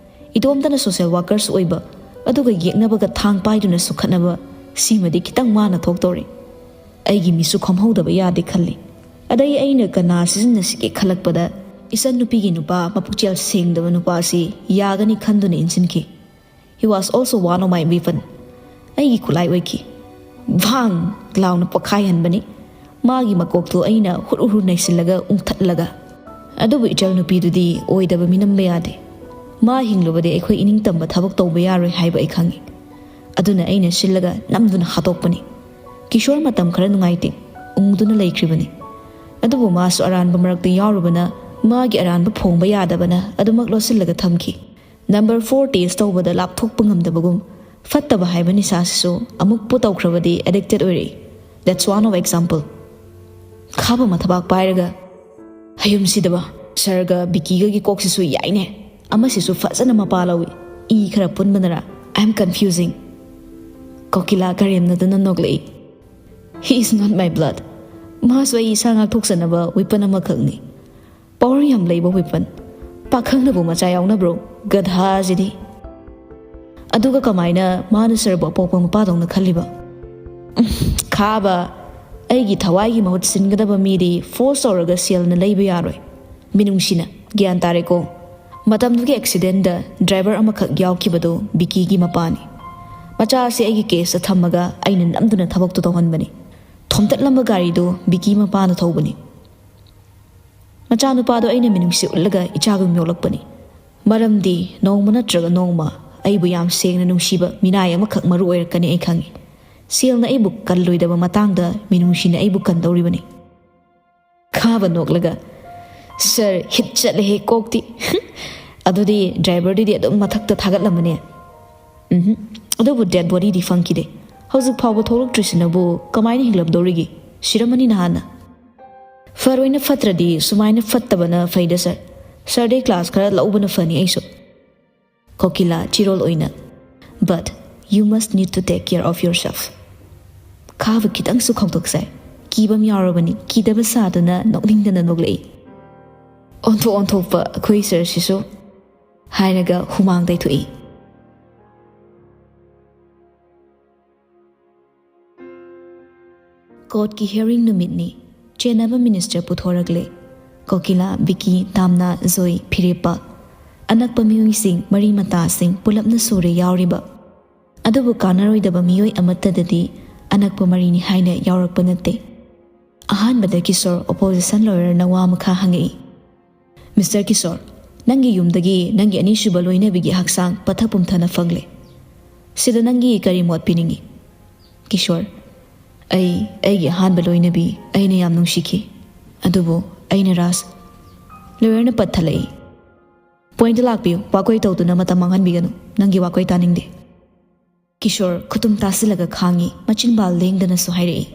ꯏꯇꯣꯝꯇꯅ ꯁꯣꯁꯤꯌꯦꯜ ꯋꯥꯔꯀꯔꯁꯨ ꯑꯣꯏꯕ, ꯑꯗꯨꯒ ꯌꯦꯛꯅꯕꯒ ꯊꯥꯡ ꯄꯥꯏꯗꯨꯅꯁꯨ ꯈꯠꯅꯕ, ꯁꯤꯃꯗꯤ ꯈꯤꯇꯪ ꯋꯥꯅ ꯊꯣꯛꯇꯧꯔꯦ꯫ ꯑꯩꯒꯤ ꯃꯤꯠꯁꯨ ꯈꯝꯍꯧꯗꯕ ꯌꯥꯗꯦ ꯈꯜꯂꯤ꯫ ꯑꯗꯩ ꯑꯩꯅ ꯀꯅꯥ ꯁꯤꯖꯤꯟꯅꯁꯤꯒꯦ ꯈꯜꯂꯛꯄꯗ, ꯏꯆꯟ ꯅꯨꯄꯤꯒꯤ ꯅꯨꯄꯥ, ꯃꯄꯨꯛꯆꯦꯜ ꯁꯦꯡꯗꯕ ꯅꯨꯄꯥ ꯑꯁꯤ ꯌꯥꯒꯅꯤ ꯈꯟꯗꯨꯅ ꯏꯟꯁꯤꯟꯈꯤ꯫ He was also one of my weapon. ꯑꯩꯒꯤ ꯈꯨꯠꯂꯥꯏ ꯑꯣꯏꯈꯤ꯫ ꯚꯥꯡ! ꯂꯥꯎꯅ ꯄꯣꯈꯥꯏꯍꯟꯕꯅꯤ꯫ ꯃꯥꯒꯤ ꯃꯀꯣꯛꯇꯨ ꯑꯩꯅ ꯍꯨꯔꯨ ꯍꯨꯔꯨ ꯅꯩꯁꯤꯜꯂꯒ ꯎꯪꯊꯠꯂꯒ꯫ ꯑꯗꯨꯕꯨ ꯏꯆꯜ ꯅꯨꯄꯤꯗꯨꯗꯤ ꯑꯣꯏꯗꯕ ꯃꯤꯅꯝꯕ ꯌꯥꯗꯦ꯫ ꯃꯥ ꯍꯤꯡꯂꯨꯕꯗꯤ ꯑꯩꯈꯣꯏ ꯏꯅꯤꯡꯇꯝꯕ ꯊꯕꯛ ꯇꯧꯕ ꯌꯥꯔꯣꯏ ꯍꯥꯏꯕ ꯑꯩ ꯈꯪꯏ꯫ ꯑꯗꯨꯅ ꯑꯩꯅ ꯁꯤꯜꯂꯒ ꯅꯝꯗꯨꯅ ꯍꯥꯠꯇꯣꯛꯄꯅꯤ꯫ ꯀꯤꯁꯣꯔ ꯃꯇꯝ ꯈꯔ ꯅꯨꯡꯉꯥꯏꯇꯦ, ꯎꯪꯗꯨꯅ ꯂꯩꯈ꯭ꯔꯤꯕꯅꯤ꯫ ꯑꯗꯨꯕꯨ ꯃꯥꯁꯨ ꯑꯔꯥꯟꯕ ꯃꯔꯛꯇ ꯌꯥꯎꯔꯨꯕꯅ, ꯃꯥꯒꯤ ꯑꯔꯥꯟꯕ ꯐꯣꯡꯕ ꯌꯥꯗꯕꯅ ꯑꯗꯨꯃꯛ ꯂꯣꯠꯁꯤꯜꯂꯒ ꯊꯝꯈꯤ꯫ ꯅꯝꯕꯔ ꯐꯣꯔ ꯇꯦꯁ ꯇꯧꯕꯗ ꯂꯥꯞꯊꯣꯛꯄ ꯉꯝꯗꯕꯒꯨꯝ, ꯐꯠꯇꯕ ꯍꯥꯏꯕ ꯅꯤꯁꯥꯁꯤꯁꯨ ꯑꯃꯨꯛꯄꯨ ꯇꯧꯈ꯭ꯔꯕꯗꯤ ꯑꯦꯗꯤꯛꯇꯦꯠ ꯑꯣꯏꯔꯛꯏ꯫ That's one of example. ꯈꯥꯕ ꯃꯊꯕꯥꯛ ꯄꯥꯏꯔꯒ, "ꯍꯌꯨꯝꯁꯤꯗꯕ, ꯁꯔꯒ ꯕꯤꯀꯤꯒꯒꯤ ꯀꯣꯛꯁꯤꯁꯨ ꯌꯥꯏꯅꯦ, ꯑꯃꯁꯤꯁꯨ ꯐꯖꯅ ꯃꯄꯥ ꯂꯧꯏ, ꯏ ꯈꯔ ꯄꯨꯟꯕꯅꯔꯥ? I am confusing." ꯀꯣꯀꯤꯂꯥ ꯀꯔꯦꯝꯅꯗꯨꯅ ꯅꯣꯛꯂꯛꯏ꯫ "He is not my blood. ꯃꯥꯁꯨ ꯑꯩ ꯏꯁꯥ ꯉꯥꯛꯊꯣꯛꯆꯅꯕ ꯋꯤꯄꯟ ꯑꯃꯈꯛꯅꯤ꯫ ꯄꯋꯥꯔ ꯌꯥꯝ ꯂꯩꯕ ꯋꯤꯄꯟ꯫ ꯄꯥꯈꯪꯅꯕꯨ ꯃꯆꯥ ꯌꯥꯎꯅꯕ꯭ꯔꯣ? ꯒꯙꯥꯁꯤꯗꯤ!" ꯑꯗꯨꯒ ꯀꯃꯥꯏꯅ ꯃꯥꯅ ꯁꯔꯕꯨ ꯑꯄꯣꯛꯄ ꯃꯄꯥꯗꯧꯅ ꯈꯜꯂꯤꯕ? ꯎꯝ, ꯈꯥꯕ, ꯑꯩꯒꯤ ꯊꯋꯥꯏꯒꯤ ꯃꯍꯨꯠ ꯁꯤꯟꯒꯗꯕ ꯃꯤꯗꯤ ꯐꯣꯔꯁ ꯇꯧꯔꯒ ꯁꯦꯜꯅ ꯂꯩꯕ ꯌꯥꯔꯣꯏ꯫ ꯃꯤꯅꯨꯡꯁꯤꯅ, ꯒ꯭ꯌꯥꯟ ꯇꯥꯔꯦꯀꯣ? ꯃꯇꯝꯗꯨꯒꯤ ꯑꯦꯛꯁꯤꯗꯦꯟꯗ ꯗ꯭ꯔꯥꯏꯚꯔ ꯑꯃꯈꯛ ꯌꯥꯎꯈꯤꯕꯗꯨ ꯕꯤꯀꯤꯒꯤ ꯃꯄꯥꯅꯤ꯫ ꯃꯆꯥ ꯑꯁꯤ ꯑꯩꯒꯤ ꯀꯦꯁꯇ ꯊꯝꯃꯒ ꯑꯩꯅ ꯅꯝꯗꯨꯅ ꯊꯕꯛꯇꯨ ꯇꯧꯍꯟꯕꯅꯤ꯫ ꯊꯣꯝꯇꯠꯂꯝꯕ ꯒꯥꯔꯤꯗꯨ ꯕꯤꯀꯤ ꯃꯄꯥꯅ ꯊꯧꯕꯅꯤ꯫ ꯃꯆꯥꯅꯨꯄꯥꯗꯣ ꯑꯩꯅ ꯃꯤꯅꯨꯡꯁꯤ ꯎꯠꯂꯒ ꯏꯆꯥꯒꯨꯝ ꯌꯣꯛꯂꯛꯄꯅꯤ꯫ ꯃꯔꯝꯗꯤ ꯅꯣꯡꯃ ꯅꯠꯇ꯭ꯔꯒ ꯅꯣꯡꯃ ꯑꯩꯕꯨ ꯌꯥꯝ ꯁꯦꯡꯅ ꯅꯨꯡꯁꯤꯕ ꯃꯤꯅꯥꯏ ꯑꯃꯈꯛ ꯃꯔꯨ ꯑꯣꯏꯔꯛꯀꯅꯤ ꯑꯩ ꯈꯪꯏ꯫ ꯁꯦꯜꯅ ꯑꯩꯕꯨ ꯀꯜꯂꯣꯏꯗꯕ ꯃꯇꯥꯡꯗ ꯃꯤꯅꯨꯡꯁꯤꯅ ꯑꯩꯕꯨ ꯀꯟꯗꯧꯔꯤꯕꯅꯤ꯫ ꯈꯥꯕ ꯅꯣꯛꯂꯒ, "ꯁꯔ, ꯍꯤꯠ ꯆꯠꯂꯦꯍꯦ ꯀꯣꯛꯇꯤ꯫ ꯑꯗꯨꯗꯤ ꯗ꯭ꯔꯥꯏꯚꯔꯗꯨꯗꯤ ꯑꯗꯨꯝ ꯃꯊꯛꯇ ꯊꯥꯒꯠꯂꯝꯃꯅꯦ?" "ꯎꯝꯍꯨꯝ꯫ ꯑꯗꯨꯕꯨ ꯗꯦꯗ ꯕꯣꯗꯤꯗꯤ ꯐꯪꯈꯤꯗꯦ꯫ ꯍꯧꯖꯤꯛ ꯐꯥꯎꯕ ꯊꯣꯛꯂꯛꯇ꯭ꯔꯤꯁꯤꯅꯕꯨ ꯀꯃꯥꯏꯅ ꯍꯤꯡꯂꯝꯗꯧꯔꯤꯒꯦ? ꯁꯤꯔꯝꯃꯅꯤ ꯅꯍꯥꯟꯅ꯫ ꯐꯔꯣꯏꯅ ꯐꯠꯇ꯭ꯔꯗꯤ ꯁꯨꯃꯥꯏꯅ ꯐꯠꯇꯕꯅ ꯐꯩꯗ ꯁꯔ꯫ ꯁꯔꯗꯩ ꯀ꯭ꯂꯥꯁ ꯈꯔ ꯂꯧꯕꯅ ꯐꯅꯤ ꯑꯩꯁꯨ꯫" ꯀꯣꯀꯤꯂꯥ ꯆꯤꯔꯣꯜ ꯑꯣꯏꯅ, "But you must need to take care of yourself." ꯈꯥꯕ ꯈꯤꯇꯪꯁꯨ ꯈꯧꯇꯣꯛꯆꯩ꯫ ꯀꯤꯕ ꯑꯃ ꯌꯥꯎꯔꯕꯅꯤ꯫ ꯀꯤꯗꯕ ꯁꯥꯗꯨꯅ ꯅꯣꯛꯅꯤꯡꯗꯅ ꯅꯣꯛꯂꯛꯏ꯫ ꯑꯣꯟꯊꯣꯛ ꯑꯣꯟꯊꯣꯛꯄ ꯑꯩꯈꯣꯏ ꯁꯔꯁꯤꯁꯨ꯫ ꯍꯥꯏꯔꯒ ꯍꯨꯃꯥꯡ ꯇꯩꯊꯣꯛꯏ꯫ ꯀꯣꯔꯠꯀꯤ ꯍꯤꯌꯔꯤꯡ ꯅꯨꯃꯤꯠꯅꯤ꯫ ꯆꯦꯟꯅꯕ ꯃꯤꯅꯤꯁꯇꯔ ꯄꯨꯊꯣꯔꯛꯂꯦ꯫ ꯀꯣꯀꯤꯂꯥ, ꯕꯤꯀꯤ, ꯇꯥꯝꯅꯥ, ꯖꯣꯏ, ꯐꯤꯔꯦꯞꯄ, ꯑꯅꯛꯄ ꯃꯤꯑꯣꯏꯁꯤꯡ, ꯃꯔꯤ ꯃꯇꯥꯁꯤꯡ ꯄꯨꯂꯞꯅ ꯁꯨꯔꯦ ꯌꯥꯎꯔꯤꯕ꯫ ꯑꯗꯨꯕꯨ ꯀꯥꯟꯅꯔꯣꯏꯗꯕ ꯃꯤꯑꯣꯏ ꯑꯃꯠꯇꯗꯗꯤ ꯑꯅꯛꯄ ꯃꯔꯤꯅꯤ ꯍꯥꯏꯅ ꯌꯥꯎꯔꯛꯄ ꯅꯠꯇꯦ꯫ ꯑꯍꯥꯟꯕꯗ ꯀꯤꯁꯣꯔ, ꯑꯣꯄꯣꯖꯤꯁꯟ ꯂꯣꯌꯔꯅ ꯋꯥ ꯃꯈꯥ ꯍꯪꯉꯛꯏ, "ꯃꯤꯁꯇꯔ ꯀꯤꯁꯣꯔ, ꯅꯪꯒꯤ ꯌꯨꯝꯗꯒꯤ ꯅꯪꯒꯤ ꯑꯅꯤꯁꯨꯕ ꯂꯣꯏꯅꯕꯤꯒꯤ ꯍꯛꯆꯥꯡ ꯄꯠꯊ ꯄꯨꯝꯊꯅ ꯐꯪꯂꯦ꯫ ꯁꯤꯗ ꯅꯪꯒꯤ ꯀꯔꯤ ꯃꯣꯠ ꯄꯤꯅꯤꯡꯏ?" ꯀꯤꯁꯣꯔ, "ꯑꯩ, ꯑꯩꯒꯤ ꯑꯍꯥꯟꯕ ꯂꯣꯏꯅꯕꯤ ꯑꯩꯅ ꯌꯥꯝ ꯅꯨꯡꯁꯤꯈꯤ꯫ ꯑꯗꯨꯕꯨ ꯑꯩꯅ ꯔꯥꯖ..." ꯂꯣꯌꯔꯅ ꯄꯠꯊꯠꯂꯛꯏ, "ꯄꯣꯏꯟꯇ ꯂꯥꯛꯄꯤꯌꯨ, ꯋꯥꯀꯣꯏ ꯇꯧꯗꯨꯅ ꯃꯇꯝ ꯃꯥꯡꯍꯟꯕꯤꯒꯅꯨ, ꯅꯪꯒꯤ ꯋꯥꯀꯣꯏ ꯇꯥꯅꯤꯡꯗꯦ꯫" ꯀꯤꯁꯣꯔ ꯈꯨꯇꯨꯝ ꯇꯥꯁꯤꯜꯂꯒ ꯈꯥꯡꯉꯤ, ꯃꯆꯤꯟꯕꯥꯜ ꯂꯦꯡꯗꯅꯁꯨ ꯍꯥꯏꯔꯛꯏ,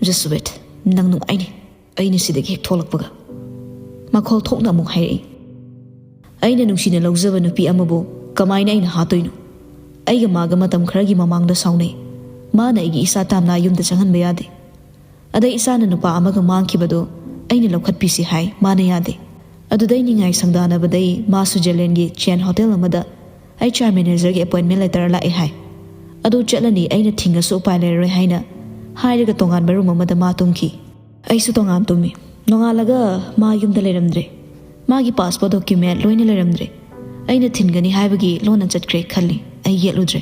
"Just wait, ꯅꯪ ꯅꯨꯡꯉꯥꯏꯅꯤ, ꯑꯩꯅ ꯁꯤꯗꯒꯤ ꯍꯦꯛ ꯊꯣꯛꯂꯛꯄꯒ꯫" ꯃꯈꯣꯜ ꯊꯣꯛꯅ ꯑꯃꯨꯛ ꯍꯥꯏꯔꯛꯏ, "ꯑꯩꯅ ꯅꯨꯡꯁꯤꯅ ꯂꯧꯖꯕ ꯅꯨꯄꯤ ꯑꯃꯕꯨ ꯀꯃꯥꯏꯅ ꯑꯩꯅ ꯍꯥꯠꯇꯣꯏꯅꯣ? ꯑꯩꯒ ꯃꯥꯒ ꯃꯇꯝ ꯈꯔꯒꯤ ꯃꯃꯥꯡꯗ ꯁꯥꯎꯅꯩ꯫ ꯃꯥꯅ ꯑꯩꯒꯤ ꯏꯆꯥ ꯇꯥꯝꯅꯥ ꯌꯨꯝꯗ ꯆꯪꯍꯟꯕ ꯌꯥꯗꯦ꯫ ꯑꯗꯩ ꯏꯆꯥꯅ ꯅꯨꯄꯥ ꯑꯃꯒ ꯃꯥꯡꯈꯤꯕꯗꯨ ꯑꯩꯅ ꯂꯧꯈꯠꯄꯤꯁꯤ ꯍꯥꯏ, ꯃꯥꯅ ꯌꯥꯗꯦ꯫ ꯑꯗꯨꯗꯩ ꯅꯤꯡꯉꯥꯏ ꯁꯪꯗꯥꯅꯕꯗꯩ ꯃꯥ ꯁ꯭ꯋꯤꯖꯔꯂꯦꯟꯒꯤ ꯆꯦꯟ ꯍꯣꯇꯦꯜ ꯑꯃꯗ ꯑꯩꯆ ꯑꯥꯔ ꯃꯦꯅꯦꯖꯔꯒꯤ ꯑꯦꯄꯣꯏꯟꯃꯦꯟ ꯂꯦꯇꯔ ꯂꯥꯛꯑꯦ ꯍꯥꯏ꯫ ꯑꯗꯨ ꯆꯠꯂꯅꯤ, ꯑꯩꯅ ꯊꯤꯡꯉꯁꯨ ꯎꯄꯥꯏ ꯂꯩꯔꯔꯣꯏ" ꯍꯥꯏꯅ ꯍꯥꯏꯔꯒ ꯇꯣꯉꯥꯟꯕ ꯔꯨꯝ ꯑꯃꯗ ꯃꯥ ꯇꯨꯝꯈꯤ꯫ ꯑꯩꯁꯨ ꯇꯣꯉꯥꯟ ꯇꯨꯝꯃꯤ꯫ ꯅꯣꯡꯉꯥꯜꯂꯒ ꯃꯥ ꯌꯨꯝꯗ ꯂꯩꯔꯝꯗ꯭ꯔꯦ꯫ ꯃꯥꯒꯤ ꯄꯥꯁꯄꯣꯔꯠ ꯗꯣꯀ꯭ꯌꯨꯃꯦꯟ ꯂꯣꯏꯅ ꯂꯩꯔꯝꯗ꯭ꯔꯦ꯫ ꯑꯩꯅ ꯊꯤꯟꯒꯅꯤ ꯍꯥꯏꯕꯒꯤ ꯂꯣꯟꯅ ꯆꯠꯈ꯭ꯔꯦ ꯈꯜꯂꯤ꯫ ꯑꯩ ꯌꯦꯠꯂꯨꯗ꯭ꯔꯦ꯫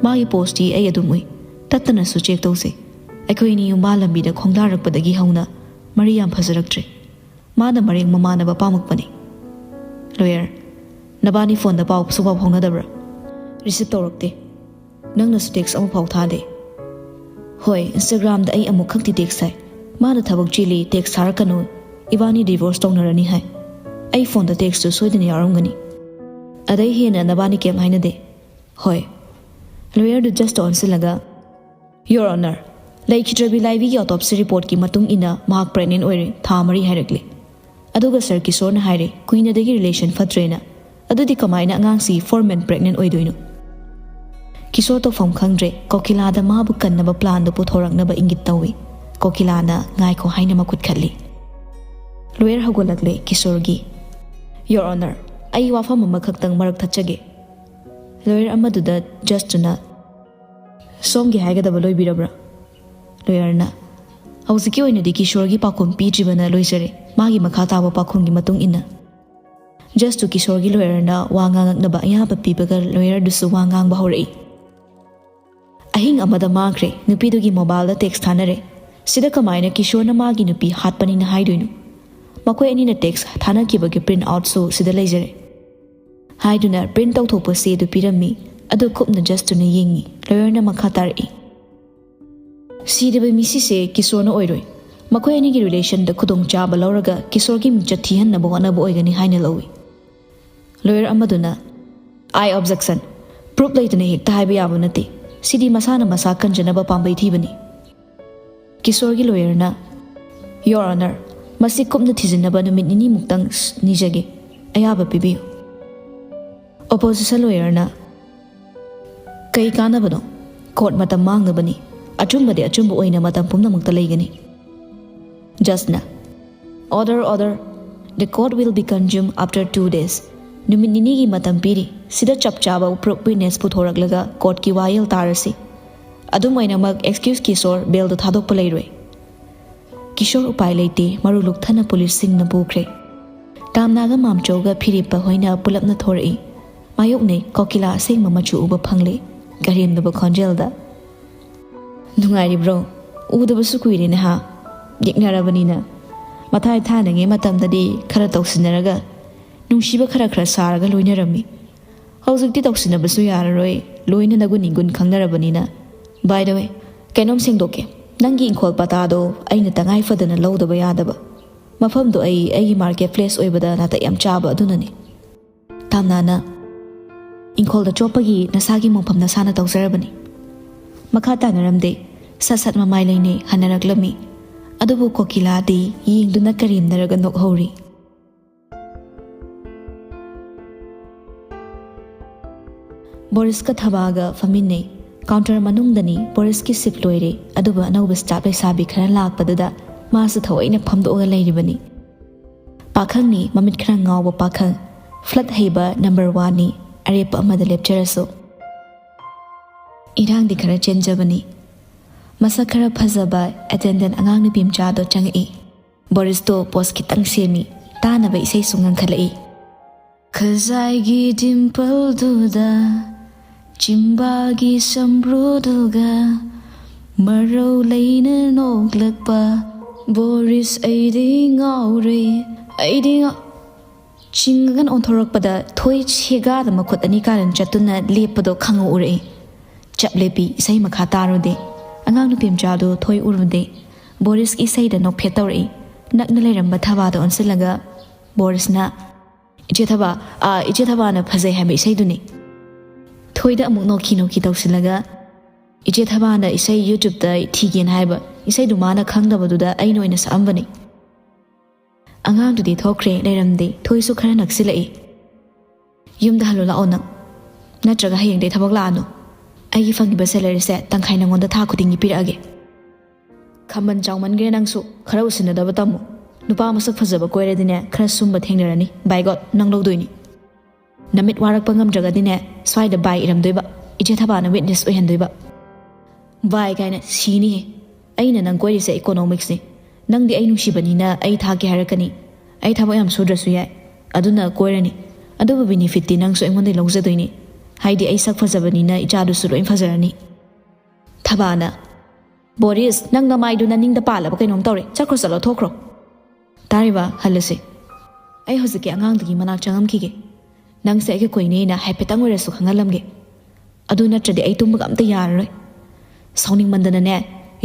ꯃꯥꯒꯤ ꯄꯣꯁꯇꯤ ꯑꯩ ꯑꯗꯨꯝ ꯎꯏ꯫ ꯇꯠꯇꯅꯁꯨ ꯆꯦꯛ ꯇꯧꯁꯦ꯫ ꯑꯩꯈꯣꯏ ꯑꯅꯤ ꯌꯨꯝꯕꯥ ꯂꯝꯕꯤꯗ ꯈꯣꯡꯗꯥꯔꯛꯄꯗꯒꯤ ꯍꯧꯅ ꯃꯔꯤ ꯌꯥꯝ ꯐꯖꯔꯛꯇ꯭ꯔꯦ꯫ ꯃꯥꯅ ꯃꯔꯦꯡ ꯃꯃꯥꯟꯅꯕ ꯄꯥꯝꯃꯛꯄꯅꯤ꯫ ꯂꯣꯌꯔ, ꯅꯕꯥꯅꯤ ꯐꯣꯟꯗ ꯄꯥꯎ ꯁꯨꯄꯥꯎ ꯐꯥꯎꯅꯗꯕ꯭ꯔꯥ? ꯔꯤꯁꯤꯞ ꯇꯧꯔꯛꯇꯦ꯫ ꯅꯪꯅꯁꯨ ꯇꯦꯛꯁ ꯑꯃꯐꯥꯎ ꯊꯥꯗꯦ꯫ ꯍꯣꯏ, ꯏꯟꯁꯇꯥꯒ꯭ꯔꯥꯝꯗ ꯑꯩ ꯑꯃꯨꯛ ꯈꯛꯇꯤ ꯇꯦꯛꯁ ꯊꯥꯏ꯫ ꯃꯥꯅ ꯊꯕꯛ ꯆꯤꯜꯂꯤ, ꯇꯦꯛꯁ ꯊꯥꯔꯛꯀꯅꯨ, ꯏꯕꯥꯅꯤ ꯗꯤꯚꯣꯔꯁ ꯇꯧꯅꯔꯅꯤ ꯍꯥꯏ꯫ ꯑꯩ ꯐꯣꯟꯗ ꯇꯦꯛꯁꯇꯨ ꯁꯣꯏꯗꯅ ꯌꯥꯎꯔꯝꯒꯅꯤ꯫ ꯑꯗꯩ ꯍꯦꯟꯅ ꯅꯕꯥꯅꯤ ꯀꯩꯝ ꯍꯥꯏꯅꯗꯦ꯫ ꯍꯣꯏ꯫ ꯂꯣꯌꯔꯗꯨ ꯖꯁꯇ ꯑꯣꯟꯁꯤꯜꯂꯒ, "Your Honor, ꯂꯩꯈꯤꯗ꯭ꯔꯕꯤ ꯂꯥꯏꯕꯤꯒꯤ ꯑꯣꯇꯣꯞꯁꯤ ꯔꯤꯄꯣꯔꯠꯀꯤ ꯃꯇꯨꯡ ꯏꯟꯅ ꯃꯍꯥꯛ ꯄ꯭ꯔꯦꯒꯅꯦꯟ ꯑꯣꯏꯔꯦ, ꯊꯥ ꯃꯔꯤ ꯍꯥꯏꯔꯛꯂꯦ꯫ ꯑꯗꯨꯒ ꯁꯥꯔ ꯀꯤꯁꯣꯔꯅ ꯍꯥꯏꯔꯦ, ꯀꯨꯏꯅꯗꯒꯤ ꯔꯤꯂꯦꯁꯟ ꯐꯠꯇ꯭ꯔꯦꯅ꯫ ꯑꯗꯨꯗꯤ ꯀꯃꯥꯏꯅ ꯑꯉꯥꯡꯁꯤ ꯐꯣꯔ ꯃꯟꯊ ꯄ꯭ꯔꯦꯒꯅꯦꯟ ꯑꯣꯏꯗꯣꯏꯅꯣ?" ꯀꯤꯁꯣꯔ ꯇꯧꯐꯝ ꯈꯪꯗ꯭ꯔꯦ꯫ ꯀꯣꯀꯤꯂꯥꯗ ꯃꯥꯕꯨ ꯀꯟꯅꯕ ꯄ꯭ꯂꯥꯟꯗꯨ ꯄꯨꯊꯣꯔꯛꯅꯕ ꯏꯪꯒꯤꯠ ꯇꯧꯏ꯫ ꯀꯣꯀꯤꯂꯥꯅ ꯉꯥꯏꯈꯣ ꯍꯥꯏꯅ ꯃꯈꯨꯠ ꯈꯠꯂꯤ꯫ ꯂꯣꯌꯔ ꯍꯧꯒꯠꯂꯛꯂꯦ ꯀꯤꯁꯣꯔꯒꯤ꯫ "Your Honor, ꯑꯩ ꯋꯥꯐꯝ ꯑꯃꯈꯛꯇꯪ ꯃꯔꯛ ꯊꯠꯆꯒꯦ꯫ ꯂꯣꯌꯔ ꯑꯃꯗꯨꯗ ꯖꯁꯇꯨꯅ, "ꯁꯣꯝꯒꯤ ꯍꯥꯏꯒꯗꯕ ꯂꯣꯏꯕꯤꯔꯕ꯭ꯔꯥ?" ꯂꯣꯌꯔꯅ, "ꯍꯧꯖꯤꯛꯀꯤ ꯑꯣꯏꯅꯗꯤ ꯀꯤꯁꯣꯔꯒꯤ ꯄꯥꯎꯈꯨꯝ ꯄꯤꯗ꯭ꯔꯤꯕꯅ ꯂꯣꯏꯖꯔꯦ, ꯃꯥꯒꯤ ꯃꯈꯥ ꯇꯥꯕ ꯄꯥꯎꯈꯨꯝꯒꯤ ꯃꯇꯨꯡ ꯏꯟꯅ꯫" ꯖꯁꯇꯨ ꯀꯤꯁꯣꯔꯒꯤ ꯂꯣꯌꯔꯅ ꯋꯥ ꯉꯥꯡꯉꯛꯅꯕ ꯑꯌꯥꯕ ꯄꯤꯕꯒ ꯂꯣꯌꯔꯗꯨꯁꯨ ꯋꯥ ꯉꯥꯡꯕ ꯍꯧꯔꯛꯏ꯫ "ꯑꯍꯤꯡ ꯑꯃꯗ ꯃꯥꯡꯈ꯭ꯔꯦ, ꯅꯨꯄꯤꯗꯨꯒꯤ ꯃꯣꯕꯥꯏꯜꯗ ꯇꯦꯛꯁ ꯊꯥꯅꯔꯦ꯫ ꯁꯤꯗ ꯀꯃꯥꯏꯅ ꯀꯤꯁꯣꯔꯅ ꯃꯥꯒꯤ ꯅꯨꯄꯤ ꯍꯥꯠꯄꯅꯤꯅ ꯍꯥꯏꯗꯣꯏꯅꯣ? ꯃꯈꯣꯏ ꯑꯅꯤꯅ ꯇꯦꯛꯁ ꯊꯥꯅꯈꯤꯕꯒꯤ ꯄ꯭ꯔꯤꯟꯠ ꯑꯥꯎꯠꯁꯨ ꯁꯤꯗ ꯂꯩꯖꯔꯦ꯫" ꯍꯥꯏꯗꯨꯅ ꯄ꯭ꯔꯤꯟꯠ ꯇꯧꯊꯣꯛꯄ ꯆꯦꯗꯨ ꯄꯤꯔꯝꯃꯤ꯫ ꯑꯗꯨ ꯀꯨꯞꯅ ꯖꯁꯇꯨꯅ ꯌꯦꯡꯉꯤ꯫ ꯂꯣꯌꯔꯅ ꯃꯈꯥ ꯇꯥꯔꯛꯏ, "ꯁꯤꯔꯤꯕ ꯃꯤꯁꯤꯁꯦ ꯀꯤꯁꯣꯔꯅ ꯑꯣꯏꯔꯣꯏ꯫ ꯃꯈꯣꯏ ꯑꯅꯤꯒꯤ ꯔꯤꯂꯦꯁꯟꯗ ꯈꯨꯗꯣꯡꯆꯥꯕ ꯂꯧꯔꯒ ꯀꯤꯁꯣꯔꯒꯤ ꯃꯤꯡꯆꯠ ꯊꯤꯍꯟꯅꯕ ꯍꯣꯠꯅꯕ ꯑꯣꯏꯒꯅꯤ ꯍꯥꯏꯅ ꯂꯧꯏ꯫" ꯂꯣꯌꯔ ꯑꯃꯗꯨꯅ, "ꯑꯥꯏ ꯑꯣꯕꯖꯦꯛꯁꯟ꯫ ꯄ꯭ꯔꯨꯐ ꯂꯩꯇꯅ ꯍꯦꯛꯇ ꯍꯥꯏꯕ ꯌꯥꯕ ꯅꯠꯇꯦ꯫ ꯁꯤꯗꯤ ꯃꯁꯥꯅ ꯃꯁꯥ ꯀꯟꯖꯅꯕ ꯄꯥꯝꯕꯩ ꯊꯤꯕꯅꯤ꯫" ꯀꯤꯁꯣꯔꯒꯤ ꯂꯣꯌꯔꯅ, "ꯌꯣꯔ ꯑꯣꯅꯔ, ꯃꯁꯤ ꯀꯨꯞꯅ ꯊꯤꯖꯤꯟꯅꯕ ꯅꯨꯃꯤꯠ ꯅꯤꯅꯤꯃꯨꯛꯇꯪ ꯅꯤꯖꯒꯦ꯫ ꯑꯌꯥꯕ ꯄꯤꯕꯤꯌꯨ꯫" ꯑꯣꯄꯣꯖꯤꯁꯟ ꯂꯣꯌꯔꯅ, "ꯀꯩ ꯀꯥꯟꯅꯕꯅꯣ? ꯀꯣꯔꯠ ꯃꯇꯝ ꯃꯥꯡꯅꯕꯅꯤ꯫ ꯑꯆꯨꯝꯕꯗꯤ ꯑꯆꯨꯝꯕ ꯑꯣꯏꯅ ꯃꯇꯝ ꯄꯨꯝꯅꯃꯛꯇ ꯂꯩꯒꯅꯤ꯫" ꯖꯁꯅ, "Order, order. The court will be consumed after two days꯫ ꯅꯨꯃꯤꯠ ꯅꯤꯅꯤꯒꯤ ꯃꯇꯝ ꯄꯤꯔꯤ꯫ ꯁꯤꯗ ꯆꯞ ꯆꯥꯕ ꯄ꯭ꯔꯨꯐ ꯋꯤꯠꯅꯦꯁ ꯄꯨꯊꯣꯔꯛꯂꯒ ꯀꯣꯔꯠꯀꯤ ꯋꯥꯌꯦꯜ ꯇꯥꯔꯁꯤ꯫ ꯑꯗꯨꯝ ꯑꯣꯏꯅꯃꯛ, ꯑꯦꯛꯁꯀ꯭ꯌꯨꯁ ꯀꯤꯁꯣꯔ, ꯕꯦꯜꯗ ꯊꯥꯗꯣꯛꯄ ꯂꯩꯔꯣꯏ꯫" ꯀꯤꯁꯣꯔ ꯎꯄꯥꯏ ꯂꯩꯇꯦ, ꯃꯔꯨ ꯂꯨꯛꯊꯅ ꯄꯨꯂꯤꯁꯁꯤꯡꯅ ꯄꯨꯈ꯭ꯔꯦ꯫ ꯇꯥꯝꯅꯥꯒ ꯃꯥꯝꯆꯧꯒ ꯐꯤꯔꯦꯞꯄ ꯍꯣꯏꯅ ꯄꯨꯂꯞꯅ ꯊꯣꯔꯛꯏ꯫ ꯃꯥꯌꯣꯛꯅꯩ, ꯀꯣꯀꯤꯂꯥ ꯑꯁꯦꯡꯕ ꯃꯆꯨ ꯎꯕ ꯐꯪꯂꯦ꯫ ꯀꯔꯦꯝꯅꯕ ꯈꯣꯟꯖꯦꯜꯗ, "ꯅꯨꯡꯉꯥꯏꯔꯤꯕ꯭ꯔꯣ? ꯎꯗꯕꯁꯨ ꯀꯨꯏꯔꯦ ꯅꯍꯥ꯫ ꯌꯦꯛꯅꯔꯕꯅꯤꯅ꯫ ꯃꯊꯥꯏ ꯊꯥꯏꯅꯉꯩ ꯃꯇꯝꯗꯗꯤ ꯈꯔ ꯇꯧꯁꯤꯟꯅꯔꯒ, ꯅꯨꯡꯁꯤꯕ ꯈꯔ ꯈꯔ ꯁꯥꯔꯒ ꯂꯣꯏꯅꯔꯝꯃꯤ꯫ ꯍꯧꯖꯤꯛꯇꯤ ꯇꯧꯁꯤꯟꯅꯕꯁꯨ ꯌꯥꯔꯔꯣꯏ, ꯂꯣꯏꯅꯅ ꯒꯨꯟ ꯅꯤꯒꯨꯟ ꯈꯪꯅꯔꯕꯅꯤꯅ꯫ By the way, ꯀꯩꯅꯣꯝ ꯁꯦꯡꯗꯣꯛꯀꯦ꯫ ꯅꯪꯒꯤ ꯏꯪꯈꯣꯜ ꯄꯇꯥꯗꯣ ꯑꯩꯅ ꯇꯉꯥꯏ ꯐꯗꯅ ꯂꯧꯗꯕ ꯌꯥꯗꯕ꯫ ꯃꯐꯝꯗꯣ ꯑꯩ ꯑꯩꯒꯤ ꯃꯥꯔꯀꯦꯠ ꯄ꯭ꯂꯦꯁ ꯑꯣꯏꯕꯗ ꯅꯥꯇꯩ ꯌꯥꯝ ꯆꯥꯕ ꯑꯗꯨꯅꯅꯤ꯫" ꯇꯥꯝꯅꯥꯅ, "ꯏꯪꯈꯣꯜꯗ ꯆꯣꯞꯄꯒꯤ ꯅꯁꯥꯒꯤ ꯃꯣꯡꯐꯝ ꯅꯁꯥꯅ ꯇꯧꯖꯔꯕꯅꯤ꯫" ꯃꯈꯥ ꯇꯥꯅꯔꯝꯗꯦ꯫ ꯁꯠ ꯁꯠ ꯃꯃꯥꯏ ꯂꯩꯅꯩ, ꯍꯟꯅꯔꯛꯂꯝꯃꯤ꯫ ꯑꯗꯨꯕꯨ ꯀꯣꯀꯤꯂꯥꯗꯤ ꯌꯦꯡꯗꯨꯅ ꯀꯔꯦꯝꯅꯔꯒ ꯅꯣꯛꯍꯧꯔꯤ꯫ ꯕꯣꯔꯤꯁꯀ ꯊꯕꯥꯒ ꯐꯝꯃꯤꯟꯅꯩ꯫ ꯀꯥꯎꯟꯇꯔ ꯃꯅꯨꯡꯗꯅꯤ꯫ ꯕꯣꯔꯤꯁꯀꯤ ꯁꯤꯐ ꯂꯣꯏꯔꯦ, ꯑꯗꯨꯕꯨ ꯑꯅꯧꯕ ꯁ꯭ꯇꯥꯐ ꯂꯩꯁꯥꯕꯤ ꯈꯔ ꯂꯥꯛꯄꯗꯨꯗ ꯃꯥꯁꯨ ꯊꯑꯣꯏꯅ ꯐꯝꯗꯣꯛꯑꯒ ꯂꯩꯔꯤꯕꯅꯤ꯫ ꯄꯥꯈꯪꯅꯤ, ꯃꯃꯤꯠ ꯈꯔ ꯉꯥꯎꯕ ꯄꯥꯈꯪ꯫ ꯐ꯭ꯂꯠ ꯍꯩꯕ ꯅꯝꯕꯔ ꯋꯥꯟꯅꯤ, ꯑꯔꯦꯞꯄ ꯑꯃꯗ ꯂꯦꯞꯆꯔꯁꯨ꯫ ꯏꯔꯥꯡꯗꯤ ꯈꯔ ꯆꯦꯟꯖꯕꯅꯤ꯫ ꯃꯁꯛ ꯈꯔ ꯐꯖꯕ ꯑꯦꯇꯦꯟꯗꯦꯟ ꯑꯉꯥꯡ ꯅꯨꯄꯤ ꯃꯆꯥꯗꯣ ꯆꯪꯉꯛꯏ꯫ ꯕꯣꯔꯤꯁꯇꯣ ꯄꯣꯁ ꯈꯤꯇꯪ ꯁꯦꯝꯃꯤ꯫ ꯇꯥꯅꯕ ꯏꯁꯩꯁꯨ ꯉꯪꯈꯠꯂꯛꯏ꯫ ꯈꯖꯥꯏꯒꯤ ꯗꯤꯝꯄꯜꯗꯨꯗ, ꯆꯤꯝꯕꯥꯜꯒꯤ ꯁꯝꯕ꯭ꯔꯨꯗꯨꯒ, ꯃꯔꯧ ꯂꯩꯅ ꯅꯣꯛꯂꯛꯄ꯫ ꯕꯣꯔꯤꯁ, ꯑꯩꯗꯤ ꯉꯥꯎꯔꯦ, ꯑꯩꯗꯤ ꯉꯥꯎ-, ꯆꯤꯡꯉꯒ ꯑꯣꯟꯊꯣꯔꯛꯄꯗ ꯊꯣꯏ ꯁꯦꯒꯥꯗ ꯃꯈꯨꯠ ꯑꯅꯤ ꯀꯥꯔꯟ ꯆꯠꯇꯨꯅ ꯂꯦꯞꯄꯗꯣ ꯈꯪꯍꯧ ꯎꯔꯛꯏ꯫ ꯆꯞ ꯂꯦꯞꯄꯤ, ꯏꯁꯩ ꯃꯈꯥ ꯇꯥꯔꯨꯗꯦ꯫ ꯑꯉꯥꯡ ꯅꯨꯄꯤ ꯃꯆꯥꯗꯨ ꯊꯣꯏ ꯎꯔꯨꯗꯦ꯫ ꯕꯣꯔꯤꯁꯀꯤ ꯏꯁꯩꯗ ꯅꯣꯛꯐꯦꯠ ꯇꯧꯔꯛꯏ꯫ ꯅꯛꯅ ꯂꯩꯔꯝꯕ ꯊꯕꯥꯗ ꯑꯣꯟꯁꯤꯜꯂꯒ ꯕꯣꯔꯤꯁꯅ, "ꯏꯆꯦ ꯊꯕꯥ, ꯑꯥ, ꯏꯆꯦ ꯊꯕꯥꯅ ꯐꯖꯩ ꯍꯥꯏꯕ ꯏꯁꯩꯗꯨꯅꯤ꯫" ꯊꯣꯏꯗ ꯑꯃꯨꯛ ꯅꯣꯛꯈꯤ ꯅꯣꯛꯈꯤ ꯇꯧꯁꯤꯜꯂꯒ, "ꯏꯆꯦ ꯊꯕꯥꯅ ꯏꯁꯩ YouTube-ꯇ ꯊꯤꯒꯦꯅ ꯍꯥꯏꯕ, ꯏꯁꯩꯗꯨ ꯃꯥꯅ ꯈꯪꯗꯕꯗꯨꯗ ꯑꯩꯅ ꯑꯣꯏꯅ ꯁꯛꯑꯝꯕꯅꯤ꯫" ꯑꯉꯥꯡꯗꯨꯗꯤ ꯊꯣꯛꯈ꯭ꯔꯦ, ꯂꯩꯔꯝꯗꯦ꯫ ꯊꯣꯏꯁꯨ ꯈꯔ ꯅꯛꯁꯤꯜꯂꯛꯏ꯫ "ꯌꯨꯝꯗ ꯍꯜꯂꯣ ꯂꯥꯛꯑꯣ ꯅꯪ, ꯅꯠꯇ꯭ꯔꯒ ꯍꯌꯦꯡꯗꯩ ꯊꯕꯛ ꯂꯥꯛꯑꯅꯨ꯫ ꯑꯩꯒꯤ ꯐꯪꯉꯤꯕ salary-ꯁꯦ ꯇꯪꯈꯥꯏ ꯅꯪꯉꯣꯟꯗ ꯊꯥ ꯈꯨꯗꯤꯡꯒꯤ ꯄꯤꯔꯛꯑꯒꯦ꯫" "ꯈꯝꯕꯟ ꯆꯥꯎꯃꯟꯈ꯭ꯔꯦ ꯅꯪꯁꯨ, ꯈꯔ ꯎꯁꯤꯟꯅꯗꯕ ꯇꯝꯃꯨ꯫ ꯅꯨꯄꯥ ꯃꯁꯛ ꯐꯖꯕ ꯀꯣꯏꯔꯗꯤꯅꯦ, ꯈꯔ ꯁꯨꯝꯕ ꯊꯦꯡꯅꯔꯅꯤ꯫ By God, ꯅꯪ ꯂꯧꯗꯣꯏꯅꯤ꯫ ꯅꯃꯤꯠ ꯋꯥꯔꯛꯄ ꯉꯝꯗ꯭ꯔꯒꯗꯤꯅꯦ, ꯁ꯭ꯋꯥꯏꯗ ꯕꯥꯏ ꯏꯔꯝꯗꯣꯏꯕ, ꯏꯆꯦ ꯊꯕꯥꯅ witness ꯑꯣꯏꯍꯟꯗꯣꯏꯕ꯫" "ꯕꯥꯏ ꯀꯥꯏꯅ ꯁꯤꯅꯤꯍꯦ꯫ ꯑꯩꯅ ꯅꯪ ꯀꯣꯏꯔꯤꯁꯦ economics-ꯅꯤ꯫ ꯅꯪꯗꯤ ꯑꯩ ꯅꯨꯡꯁꯤꯕꯅꯤꯅ ꯑꯩ ꯊꯥꯛꯀꯦ ꯍꯥꯏꯔꯛꯀꯅꯤ꯫ ꯑꯩ ꯊꯕꯛ ꯌꯥꯝ ꯁꯨꯗ꯭ꯔꯁꯨ ꯌꯥꯏ, ꯑꯗꯨꯅ ꯀꯣꯏꯔꯅꯤ꯫ ꯑꯗꯨꯕꯨ benefit-ꯇꯤ ꯅꯪꯁꯨ ꯑꯩꯉꯣꯟꯗꯩ ꯂꯧꯖꯗꯣꯏꯅꯤ꯫ ꯍꯥꯏꯗꯤ ꯑꯩ ꯁꯛ ꯐꯖꯕꯅꯤꯅ ꯏꯆꯥꯗꯨꯁꯨ ꯂꯣꯏ ꯐꯖꯔꯅꯤ꯫" ꯊꯕꯥꯅ, "ꯕꯣꯔꯤꯁ, ꯅꯪ ꯅꯃꯥꯏꯗꯨ ꯅꯅꯤꯡꯗ ꯄꯥꯜꯂꯕ ꯀꯩꯅꯣꯝ ꯇꯧꯔꯦ꯫ ꯆꯠꯈ꯭ꯔꯣ, ꯆꯠꯂꯣ, ꯊꯣꯛꯈ꯭ꯔꯣ꯫" "ꯇꯥꯔꯤꯕ, ꯍꯜꯂꯁꯦ꯫ ꯑꯩ ꯍꯧꯖꯤꯛꯀꯤ ꯑꯉꯥꯡꯗꯨꯒꯤ ꯃꯅꯥꯛ ꯆꯪꯉꯝꯈꯤꯒꯦ꯫ ꯅꯪꯁꯦ ꯑꯩꯒ ꯀꯣꯏꯅꯩꯅ ꯍꯥꯏꯐꯦꯠꯇꯪ ꯑꯣꯏꯔꯁꯨ ꯈꯪꯍꯜꯂꯝꯒꯦ꯫ ꯑꯗꯨ ꯅꯠꯇ꯭ꯔꯗꯤ ꯑꯩ ꯇꯨꯝꯕꯒ ꯑꯝꯇ ꯌꯥꯔꯔꯣꯏ꯫ ꯁꯥꯎꯅꯤꯡꯃꯟꯗꯅꯅꯦ,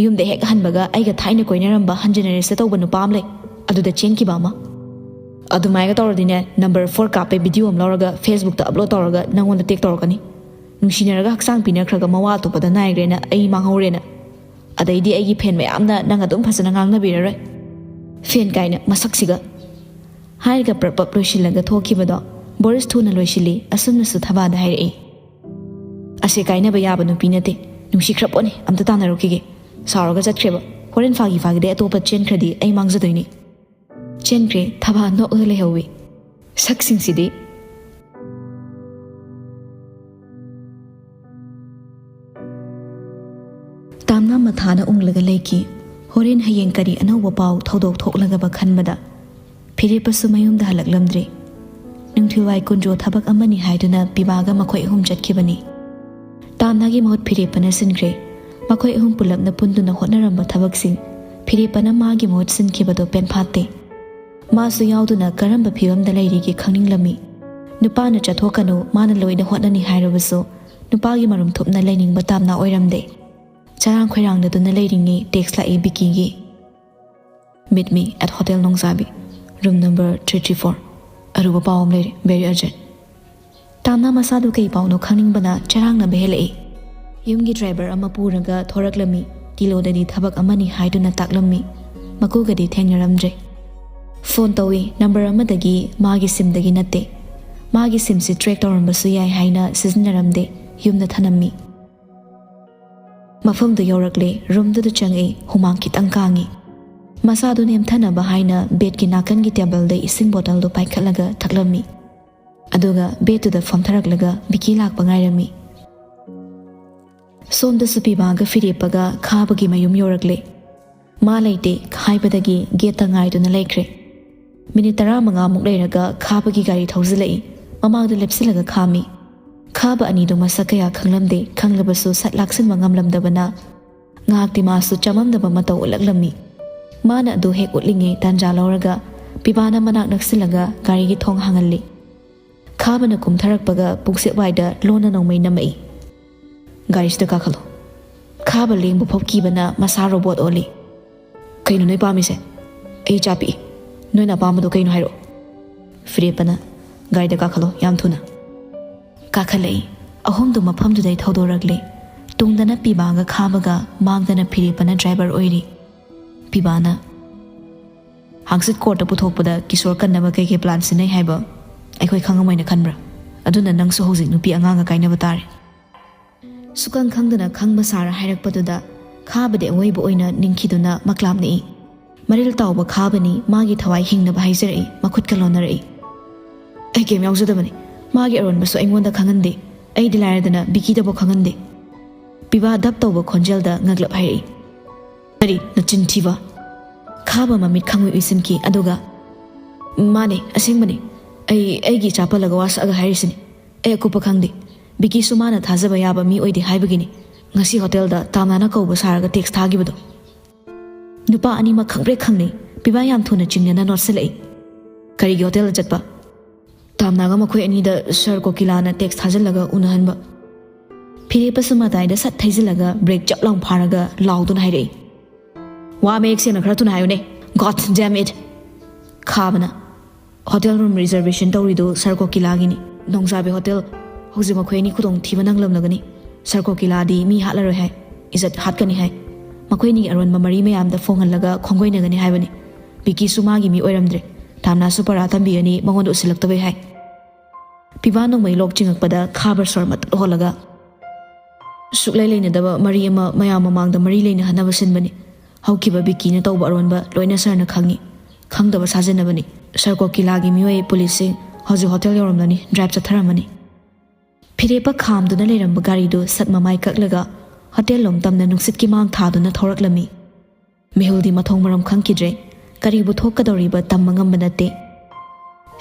ꯌꯨꯝꯗ ꯍꯦꯛ ꯍꯟꯕꯒ ꯑꯩꯒ ꯊꯥꯏꯅ ꯀꯣꯏꯅꯔꯝꯕ ꯍꯟꯖꯤꯟꯅꯔꯦꯁꯇ ꯇꯧꯕ ꯅꯨꯄꯥ ꯑꯃ ꯂꯩ, ꯑꯗꯨꯗ ꯆꯦꯟꯈꯤꯕ ꯑꯃ꯫ ꯑꯗꯨꯃꯥꯏꯒ ꯇꯧꯔꯗꯤꯅꯦ, number four ꯀꯥꯞꯄꯩ video ꯑꯃ ꯂꯧꯔꯒ Facebook-ꯇ upload ꯇꯧꯔꯒ ꯅꯪꯉꯣꯟꯗ tag ꯇꯧꯔꯛꯀꯅꯤ꯫ ꯅꯨꯡꯁꯤꯅꯔꯒ ꯍꯛꯆꯥꯡ ꯄꯤꯅꯈ꯭ꯔꯒ ꯃꯋꯥ ꯑꯇꯣꯞꯄꯗ ꯅꯥꯏꯈ꯭ꯔꯦꯅ ꯑꯩ ꯃꯥꯡꯍꯧꯔꯦꯅ꯫ ꯑꯗꯩꯗꯤ ꯑꯩꯒꯤ fan ꯃꯌꯥꯝꯅ ꯅꯪ ꯑꯗꯨꯝ ꯐꯖꯅ ꯉꯥꯡꯅꯕꯤꯔꯔꯣꯏ꯫ Fan ꯀꯥꯏꯅ ꯃꯁꯛꯁꯤꯒ꯫" ꯍꯥꯏꯔꯒ ꯄ꯭ꯔꯞ ꯄ꯭ꯔꯞ ꯂꯣꯏꯁꯤꯜꯂꯒ ꯊꯣꯛꯈꯤꯕꯗꯣ ꯕꯣꯔꯤꯁ ꯊꯨꯅ ꯂꯣꯏꯁꯤꯜꯂꯤ, ꯑꯁꯨꯝꯅꯁꯨ ꯊꯕꯥꯗ ꯍꯥꯏꯔꯛꯏ꯫ "ꯑꯁꯦ ꯀꯥꯏꯅꯕ ꯌꯥꯕ ꯅꯨꯄꯤ ꯅꯠꯇꯦ꯫ ꯅꯨꯡꯁꯤꯈ꯭ꯔ ꯄꯣꯠꯅꯤ, ꯑꯝꯇ ꯇꯥꯟꯅꯔꯨꯈꯤꯒꯦ꯫" ꯁꯥꯎꯔꯒ ꯆꯠꯈ꯭ꯔꯦꯕ꯫ ꯍꯣꯔꯦꯟ ꯐꯥꯒꯤ ꯐꯥꯒꯤꯗꯩ ꯑꯇꯣꯞꯄ ꯆꯦꯟꯈ꯭ꯔꯗꯤ ꯑꯩ ꯃꯥꯡꯖꯗꯣꯏꯅꯤ꯫ ꯆꯦꯟꯈ꯭ꯔꯦ, ꯊꯕꯥ ꯅꯣꯛꯑꯒ ꯂꯩꯍꯧꯋꯤ꯫ ꯁꯛꯁꯤꯡꯁꯤꯗꯤ꯫ ꯃꯥꯅ ꯎꯪꯂꯒ ꯂꯩꯈꯤ꯫ ꯍꯣꯔꯦꯟ ꯍꯌꯦꯡ ꯀꯔꯤ ꯑꯅꯧꯕ ꯄꯥꯎ ꯊꯧꯗꯣꯛ ꯊꯣꯛꯂꯒꯕ ꯈꯟꯕꯗ ꯐꯤꯔꯦꯞꯄꯁꯨ ꯃꯌꯨꯝꯗ ꯍꯜꯂꯛꯂꯝꯗ꯭ꯔꯦ꯫ ꯅꯨꯡꯊꯤꯜꯋꯥꯏ ꯀꯨꯟꯖꯣ ꯊꯕꯛ ꯑꯃꯅꯤ ꯍꯥꯏꯗꯨꯅ ꯄꯤꯕꯥꯒ ꯃꯈꯣꯏ ꯑꯍꯨꯝ ꯆꯠꯈꯤꯕꯅꯤ꯫ ꯇꯥꯝꯅꯥꯒꯤ ꯃꯍꯨꯠ ꯐꯤꯔꯦꯞꯄꯅ ꯁꯤꯟꯈ꯭ꯔꯦ꯫ ꯃꯈꯣꯏ ꯑꯍꯨꯝ ꯄꯨꯜꯂꯞꯅ ꯄꯨꯟꯗꯨꯅ ꯍꯣꯠꯅꯔꯝꯕ ꯊꯕꯛꯁꯤꯡ ꯐꯤꯔꯦꯞꯄꯅ ꯃꯥꯒꯤ ꯃꯍꯨꯠ ꯁꯤꯟꯈꯤꯕꯗꯣ ꯄꯦꯟꯐꯥꯠꯇꯦ꯫ ꯃꯥꯁꯨ ꯌꯥꯎꯗꯨꯅ ꯀꯔꯝꯕ ꯐꯤꯕꯝꯗ ꯂꯩꯔꯤꯒꯦ ꯈꯪꯅꯤꯡꯂꯝꯃꯤ꯫ ꯅꯨꯄꯥꯅ ꯆꯠꯊꯣꯛꯀꯅꯨ, ꯃꯥꯅ ꯂꯣꯏꯅ ꯍꯣꯠꯅꯅꯤ ꯍꯥꯏꯔꯕꯁꯨ ꯅꯨꯄꯥꯒꯤ ꯃꯔꯨꯝ ꯊꯨꯞꯅ ꯂꯩꯅꯤꯡꯕ ꯇꯥꯝꯅꯥ ꯑꯣꯏꯔꯝꯗꯦ꯫ ꯆꯔꯥꯡ ꯈꯣꯏꯔꯥꯡꯅꯗꯨꯅ ꯂꯩꯔꯤꯉꯩ ꯇꯦꯛꯁ ꯂꯥꯛꯏ ꯕꯤꯀꯤꯒꯤ꯫ "Meet me at Hotel ꯅꯣꯡꯖꯥꯕꯤ, room number three three four꯫ ꯑꯔꯨꯕ ꯄꯥꯎ ꯑꯃ ꯂꯩꯔꯦ, very urgent꯫" ꯇꯥꯝꯅꯥ ꯃꯁꯥꯗꯨ ꯀꯩ ꯄꯥꯎꯅꯣ ꯈꯪꯅꯤꯡꯕꯅ ꯆꯔꯥꯡꯅꯕ ꯍꯦꯜꯂꯛꯏ꯫ ꯌꯨꯝꯒꯤ ꯗ꯭ꯔꯥꯏꯚꯔ ꯑꯃ ꯄꯨꯔꯒ ꯊꯣꯔꯛꯂꯝꯃꯤ꯫ ꯇꯤꯂꯣꯗꯗꯤ ꯊꯕꯛ ꯑꯃꯅꯤ ꯍꯥꯏꯗꯨꯅ ꯇꯥꯛꯂꯝꯃꯤ꯫ ꯃꯀꯨꯒꯗꯤ ꯊꯦꯡꯅꯔꯝꯗ꯭ꯔꯦ꯫ ꯐꯣꯟ ꯇꯧꯏ, ꯅꯝꯕꯔ ꯑꯃꯗꯒꯤ, ꯃꯥꯒꯤ ꯁꯤꯝꯗꯒꯤ ꯅꯠꯇꯦ꯫ ꯃꯥꯒꯤ ꯁꯤꯝꯁꯤ ꯇ꯭ꯔꯦꯛ ꯇꯧꯔꯝꯕꯁꯨ ꯌꯥꯏ ꯍꯥꯏꯅ ꯁꯤꯖꯤꯟꯅꯔꯝꯗꯦ꯫ ꯌꯨꯝꯗ ꯊꯅꯝꯃꯤ꯫ ꯃꯐꯝꯗꯨ ꯌꯧꯔꯛꯂꯦ꯫ ꯔꯨꯝꯗꯨꯗ ꯆꯪꯉꯛꯏ꯫ ꯍꯨꯃꯥꯡ ꯈꯤꯇꯪ ꯀꯥꯡꯉꯤ꯫ ꯃꯁꯥꯗꯨ ꯅꯦꯝꯊꯅꯕ ꯍꯥꯏꯅ ꯕꯦꯗꯀꯤ ꯅꯥꯀꯟꯒꯤ ꯇꯦꯕꯜꯗ ꯏꯁꯤꯡ ꯕꯣꯇꯜꯗꯨ ꯄꯥꯏꯈꯠꯂꯒ ꯊꯛꯂꯝꯃꯤ꯫ ꯑꯗꯨꯒ ꯕꯦꯗꯇꯨꯗ ꯐꯝꯊꯔꯛꯂꯒ ꯕꯤꯀꯤ ꯂꯥꯛꯄ ꯉꯥꯏꯔꯝꯃꯤ꯫ ꯁꯣꯝꯗꯁꯨ ꯄꯤꯕꯥꯒ ꯐꯤꯔꯦꯞꯄꯒ ꯈꯥꯕꯒꯤ ꯃꯌꯨꯝ ꯌꯧꯔꯛꯂꯦ꯫ ꯃꯥ ꯂꯩꯇꯦ ꯍꯥꯏꯕꯗꯒꯤ ꯒꯦꯠꯇ ꯉꯥꯏꯗꯨꯅ ꯂꯩꯈ꯭ꯔꯦ꯫ ꯃꯤꯅꯤꯠ ꯇꯔꯥꯃꯉꯥꯃꯨꯛ ꯂꯩꯔꯒ ꯈꯥꯕꯒꯤ ꯒꯥꯔꯤ ꯊꯧꯖꯤꯜꯂꯛꯏ꯫ ꯃꯃꯥꯡꯗ ꯂꯦꯞꯁꯤꯜꯂꯒ ꯈꯥꯝꯃꯤ꯫ ꯈꯥꯕ ꯑꯅꯤꯗꯨ ꯃꯁꯛ ꯀꯌꯥ ꯈꯪꯂꯝꯗꯦ, ꯈꯪꯂꯕꯁꯨ ꯁꯠ ꯂꯥꯛꯁꯤꯟꯕ ꯉꯝꯂꯝꯗꯕꯅ ꯉꯥꯏꯍꯥꯛꯇꯤ ꯃꯥꯁꯨ ꯆꯃꯝꯅꯕ ꯃꯇꯧ ꯎꯠꯂꯛꯂꯝꯃꯤ꯫ ꯃꯥꯅ ꯑꯗꯨ ꯍꯦꯛ ꯎꯠꯂꯤꯉꯩ ꯇꯥꯟꯖꯥ ꯂꯧꯔꯒ ꯄꯤꯕꯥꯅ ꯃꯅꯥꯛ ꯅꯛꯁꯤꯜꯂꯒ ꯒꯥꯔꯤꯒꯤ ꯊꯣꯡ ꯍꯥꯡꯍꯜꯂꯤ꯫ ꯈꯥꯕꯅ ꯀꯨꯝꯊꯔꯛꯄꯒ ꯄꯨꯛꯁꯦꯞ ꯋꯥꯏꯗ ꯂꯣꯟꯅ ꯅꯣꯡꯃꯩ ꯅꯝꯃꯛꯏ꯫ "ꯒꯥꯔꯤꯁꯤꯗ ꯀꯥꯈꯠꯂꯣ꯫" ꯈꯥꯕ ꯂꯦꯡꯕ ꯐꯥꯎ ꯀꯤꯕꯅ ꯃꯁꯥ ꯔꯣꯕꯣꯠ ꯑꯣꯜꯂꯤ꯫ "ꯀꯩꯅꯣ ꯅꯣꯏ ꯄꯥꯝꯃꯤꯁꯦ? ꯑꯩ ꯏꯆꯥ ꯄꯤꯛꯏ꯫ ꯅꯣꯏꯅ ꯑꯄꯥꯝꯕꯗꯣ ꯀꯩꯅꯣ ꯍꯥꯏꯔꯛꯑꯣ꯫" ꯐꯤꯔꯦꯞꯄꯅ, "ꯒꯥꯔꯤꯗ ꯀꯥꯈꯠꯂꯣ, ꯌꯥꯝ ꯊꯨꯅ꯫" ꯀꯥꯈꯠꯂꯛꯏ꯫ ꯑꯍꯨꯝꯗꯨ ꯃꯐꯝꯗꯨꯗꯩ ꯊꯧꯗꯣꯔꯛꯂꯦ꯫ ꯇꯨꯡꯗꯅ ꯄꯤꯕꯥꯒ ꯈꯥꯕꯒ, ꯃꯥꯡꯗꯅ ꯐꯤꯔꯦꯞꯄꯅ ꯗ꯭ꯔꯥꯏꯚꯔ ꯑꯣꯏꯔꯤ꯫ ꯄꯤꯕꯥꯅ, "ꯍꯥꯡꯆꯤꯠ ꯀꯣꯔꯠꯇ ꯄꯨꯊꯣꯛꯄꯗ ꯀꯤꯁꯣꯔ ꯀꯟꯅꯕ ꯀꯩꯀꯩ ꯄ꯭ꯂꯥꯟ ꯁꯤꯟꯅꯩ ꯍꯥꯏꯕ ꯑꯩꯈꯣꯏ ꯈꯪꯉꯝꯃꯣꯏꯅ ꯈꯟꯕ꯭ꯔꯥ? ꯑꯗꯨꯅ ꯅꯪꯁꯨ ꯍꯧꯖꯤꯛ ꯅꯨꯄꯤ ꯑꯉꯥꯡꯒ ꯀꯥꯏꯅꯕ ꯇꯥꯔꯦ꯫" ꯁꯨꯀꯪ ꯈꯪꯗꯅ ꯈꯪꯕ ꯁꯥꯔ ꯍꯥꯏꯔꯛꯄꯗꯨꯗ ꯈꯥꯕꯗꯤ ꯑꯋꯣꯏꯕ ꯑꯣꯏꯅ ꯅꯤꯡꯈꯤꯗꯨꯅ ꯃꯛꯂꯥꯝꯅꯛꯏ꯫ ꯃꯔꯤꯜ ꯇꯥꯎꯕ ꯈꯥꯕꯅꯤ, ꯃꯥꯒꯤ ꯊꯋꯥꯏ ꯍꯤꯡꯅꯕ ꯍꯥꯏꯖꯔꯛꯏ, ꯃꯈꯨꯠꯀ ꯂꯣꯟꯅꯔꯛꯏ꯫ "ꯑꯩ ꯀꯩꯝ ꯌꯥꯎꯖꯗꯕꯅꯤ꯫ ꯃꯥꯒꯤ ꯑꯔꯣꯟꯕꯁꯨ ꯑꯩꯉꯣꯟꯗ ꯈꯪꯍꯟꯗꯦ꯫ ꯑꯩꯗꯤ ꯂꯥꯏꯔꯗꯅ ꯕꯤꯀꯤꯗꯕꯨ ꯈꯪꯍꯟꯗꯦ꯫" ꯄꯤꯕꯥ ꯗꯞ ꯇꯧꯕ ꯈꯣꯟꯖꯦꯜꯗ ꯉꯛꯂꯞ ꯍꯥꯏꯔꯛꯏ꯫ "ꯀꯔꯤ ꯅꯆꯤꯟ ꯊꯤꯕ?" ꯈꯥꯕ ꯃꯃꯤꯠ ꯈꯪꯎꯏ ꯎꯏꯁꯤꯟꯈꯤ, ꯑꯗꯨꯒ, "ꯃꯥꯅꯦ, ꯑꯁꯦꯡꯕꯅꯦ꯫ ꯑꯩ ꯑꯩꯒꯤ ꯏꯆꯥ ꯄꯜꯂꯒ ꯋꯥ ꯁꯛꯑꯒ ꯍꯥꯏꯔꯤꯁꯤꯅꯦ꯫ ꯑꯩ ꯑꯀꯨꯞꯄ ꯈꯪꯗꯦ꯫ ꯕꯤꯀꯤꯁꯨ ꯃꯥꯅ ꯊꯥꯖꯕ ꯌꯥꯕ ꯃꯤ ꯑꯣꯏꯗꯦ ꯍꯥꯏꯕꯒꯤꯅꯤ ꯉꯁꯤ ꯍꯣꯇꯦꯜꯗ ꯇꯥꯝꯅꯥꯅ ꯀꯧꯕ ꯁꯥꯔꯒ ꯇꯦꯛꯁ ꯊꯥꯈꯤꯕꯗꯣ꯫" ꯅꯨꯄꯥ ꯑꯅꯤꯃꯛ ꯈꯪꯄ꯭ꯔꯦꯛ ꯈꯪꯅꯩ꯫ ꯄꯤꯕꯥ ꯌꯥꯝ ꯊꯨꯅ ꯆꯤꯡꯅꯅ ꯅꯣꯠꯁꯤꯜꯂꯛꯏ꯫ "ꯀꯔꯤꯒꯤ ꯍꯣꯇꯦꯜꯗ ꯆꯠꯄ?" "ꯇꯥꯝꯅꯥꯒ ꯃꯈꯣꯏ ꯑꯅꯤꯗ ꯁꯥꯔ ꯀꯣꯀꯤꯂꯥꯅ ꯇꯦꯛꯁ ꯊꯥꯖꯤꯜꯂꯒ ꯎꯅꯍꯟꯕ꯫" ꯐꯤꯔꯦꯞꯄꯁꯨ ꯃꯇꯥꯏꯗ ꯁꯠ ꯊꯩꯖꯤꯜꯂꯒ ꯕ꯭ꯔꯦꯛ ꯆꯞ ꯂꯥꯎ ꯐꯥꯔꯒ ꯂꯥꯎꯗꯨꯅ ꯍꯥꯏꯔꯛꯏ, "ꯋꯥ ꯃꯌꯦꯛ ꯁꯦꯡꯅ ꯈꯔ ꯊꯨꯅ ꯍꯥꯏꯌꯨꯅꯦ꯫ God damn it!" ꯈꯥꯕꯅ, "ꯍꯣꯇꯦꯜ ꯔꯨꯝ ꯔꯤꯖꯔꯕꯦꯁꯟ ꯇꯧꯔꯤꯗꯨ ꯁꯥꯔ ꯀꯣꯀꯤꯂꯥꯒꯤꯅꯤ꯫ ꯅꯣꯡꯖꯥꯕꯤ ꯍꯣꯇꯦꯜ꯫ ꯍꯧꯖꯤꯛ ꯃꯈꯣꯏ ꯑꯅꯤ ꯈꯨꯗꯣꯡꯊꯤꯕ ꯅꯪꯂꯝꯂꯒꯅꯤ꯫ ꯁꯥꯔ ꯀꯣꯀꯤꯂꯥꯗꯤ ꯃꯤ ꯍꯥꯠꯂꯔꯣꯏ ꯍꯥꯏ꯫ ꯏꯖꯠ ꯍꯥꯠꯀꯅꯤ ꯍꯥꯏ꯫ ꯃꯈꯣꯏ ꯑꯅꯤꯒꯤ ꯑꯔꯣꯟꯕ ꯃꯔꯤ ꯃꯌꯥꯝꯗ ꯐꯣꯡꯍꯜꯂꯒ ꯈꯣꯡꯒꯣꯏꯅꯒꯅꯤ ꯍꯥꯏꯕꯅꯤ꯫ ꯕꯤꯀꯤꯁꯨ ꯃꯥꯒꯤ ꯃꯤ ꯑꯣꯏꯔꯝꯗ꯭ꯔꯦ꯫ ꯇꯥꯝꯅꯥꯁꯨ ꯄꯔꯥ ꯇꯝꯕꯤꯔꯅꯤ ꯃꯉꯣꯟꯗ ꯎꯁꯤꯜꯂꯛꯇꯕꯩ ꯍꯥꯏ꯫" ꯄꯤꯕꯥ ꯅꯣꯡꯃꯩ ꯂꯣꯛ ꯆꯤꯡꯉꯛꯄꯗ ꯈꯥꯕ ꯁꯣꯔ ꯃꯇꯠ ꯍꯣꯜꯂꯒ, "ꯁꯨꯛꯂꯩ ꯂꯩꯅꯗꯕ ꯃꯔꯤ ꯑꯃ ꯃꯌꯥꯝ ꯃꯃꯥꯡꯗ ꯃꯔꯤ ꯂꯩꯅꯍꯟꯅꯕ ꯁꯤꯟꯕꯅꯤ꯫ ꯍꯧꯈꯤꯕ ꯕꯤꯀꯤꯅ ꯇꯧꯕ ꯑꯔꯣꯟꯕ ꯂꯣꯏꯅ ꯁꯥꯔꯅ ꯈꯪꯉꯤ꯫ ꯈꯪꯗꯕ ꯁꯥꯖꯤꯟꯅꯕꯅꯤ꯫ ꯁꯥꯔ ꯀꯣꯀꯤꯂꯥꯒꯤ ꯃꯤꯑꯣꯏ ꯄꯨꯂꯤꯁꯁꯤꯡ ꯍꯧꯖꯤꯛ ꯍꯣꯇꯦꯜ ꯌꯧꯔꯝꯂꯅꯤ, ꯗ꯭ꯔꯥꯏꯚ ꯆꯠꯊꯔꯝꯃꯅꯤ꯫" ꯐꯤꯔꯦꯞꯄ ꯈꯥꯝꯗꯨꯅ ꯂꯩꯔꯝꯕ ꯒꯥꯔꯤꯗꯨ ꯁꯠ ꯃꯃꯥꯏ ꯀꯛꯂꯒ ꯍꯣꯇꯦꯜ ꯂꯣꯝ ꯇꯝꯅ ꯅꯨꯡꯁꯤꯠꯀꯤ ꯃꯥꯡ ꯊꯥꯗꯨꯅ ꯊꯧꯔꯛꯂꯝꯃꯤ꯫ ꯃꯤꯍꯨꯜꯗꯤ ꯃꯊꯣꯡ ꯃꯔꯝ ꯈꯪꯈꯤꯗ꯭ꯔꯦ꯫ ꯀꯔꯤꯕꯨ ꯊꯣꯛꯀꯗꯧꯔꯤꯕ ꯇꯝꯕ ꯉꯝꯕ ꯅꯠꯇꯦ꯫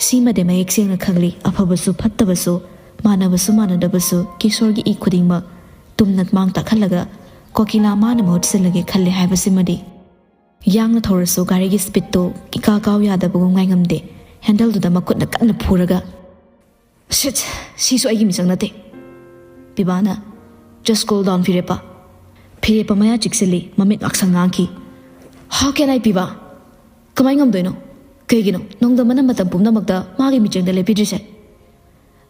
ꯁꯤꯃꯗꯤ ꯃꯌꯦꯛ ꯁꯦꯡꯅ ꯈꯪꯂꯤ, ꯑꯐꯕꯁꯨ ꯐꯠꯇꯕꯁꯨ, ꯃꯥꯟꯅꯕꯁꯨ ꯃꯥꯟꯅꯗꯕꯁꯨ, ꯀꯤꯁꯣꯔꯒꯤ ꯏ ꯈꯨꯗꯤꯡꯃꯛ ꯇꯨꯝꯅ ꯃꯥꯡ ꯇꯥꯛꯍꯜꯂꯒ ꯀꯣꯀꯤꯂꯥ ꯃꯥꯅ ꯃꯍꯨꯠ ꯁꯤꯜꯂꯒꯦ ꯈꯜꯂꯦ ꯍꯥꯏꯕꯁꯤꯃꯗꯤ꯫ ꯌꯥꯡꯅ ꯊꯧꯔꯁꯨ ꯒꯥꯔꯤꯒꯤ ꯁ꯭ꯄꯤꯗꯇꯨ ꯏꯀꯥ ꯀꯥꯎ ꯌꯥꯗꯕꯒꯨꯝ ꯉꯥꯏꯉꯝꯗꯦ꯫ ꯍꯦꯟꯗꯜꯗꯨꯗ ꯃꯈꯨꯠꯅ ꯀꯟꯅ ꯐꯨꯔꯒ, "ꯁꯤꯠ! ꯁꯤꯁꯨ ꯑꯩꯒꯤ ꯃꯤꯆꯪ ꯅꯠꯇꯦ꯫" ꯄꯤꯕꯥꯅ, "Just cool down, ꯐꯤꯔꯦꯞꯄ꯫" ꯐꯤꯔꯦꯞꯄ ꯃꯌꯥ ꯆꯤꯛꯁꯤꯜꯂꯤ, ꯃꯃꯤꯠ ꯉꯥꯛꯁꯪ ꯉꯥꯡꯈꯤ꯫ "How can I, ꯄꯤꯕꯥ? ꯀꯃꯥꯏ ꯉꯝꯗꯣꯏꯅꯣ? ꯀꯩꯒꯤꯅꯣ? ꯅꯣꯡꯗꯝꯕꯅ ꯃꯇꯝ ꯄꯨꯝꯅꯃꯛꯇ ꯃꯥꯒꯤ ꯃꯤꯆꯪꯗ ꯂꯦꯞꯄꯤꯗ꯭ꯔꯤꯁꯦ?"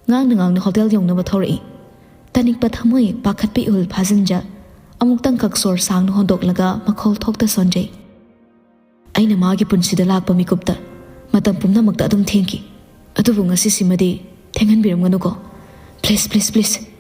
ꯉꯥꯡꯅ ꯉꯥꯡꯅ ꯍꯣꯇꯦꯜ ꯌꯧꯅꯕ ꯊꯧꯔꯛꯏ꯫ ꯇꯅꯤꯛꯄ ꯊꯃꯣꯏ ꯄꯥꯈꯠꯄ ꯏꯍꯨꯜ ꯐꯥꯖꯤꯟꯖ, ꯑꯃꯨꯛꯇꯪꯈꯛ ꯁꯣꯔ ꯁꯥꯡꯅ ꯍꯣꯟꯗꯣꯛꯂꯒ ꯃꯈꯣꯜ ꯊꯣꯛꯇ ꯁꯣꯟꯖꯩ꯫ "ꯑꯩꯅ ꯃꯥꯒꯤ ꯄꯨꯟꯁꯤꯗ ꯂꯥꯛꯄ ꯃꯤꯀꯨꯞꯇ ꯃꯇꯝ ꯄꯨꯝꯅꯃꯛꯇ ꯑꯗꯨꯝ ꯊꯦꯡꯈꯤ꯫ ꯑꯗꯨꯕꯨ ꯉꯁꯤꯁꯤꯃꯗꯤ ꯊꯦꯡꯍꯟꯕꯤꯔꯝꯒꯅꯨꯀꯣ꯫ Please, please, please꯫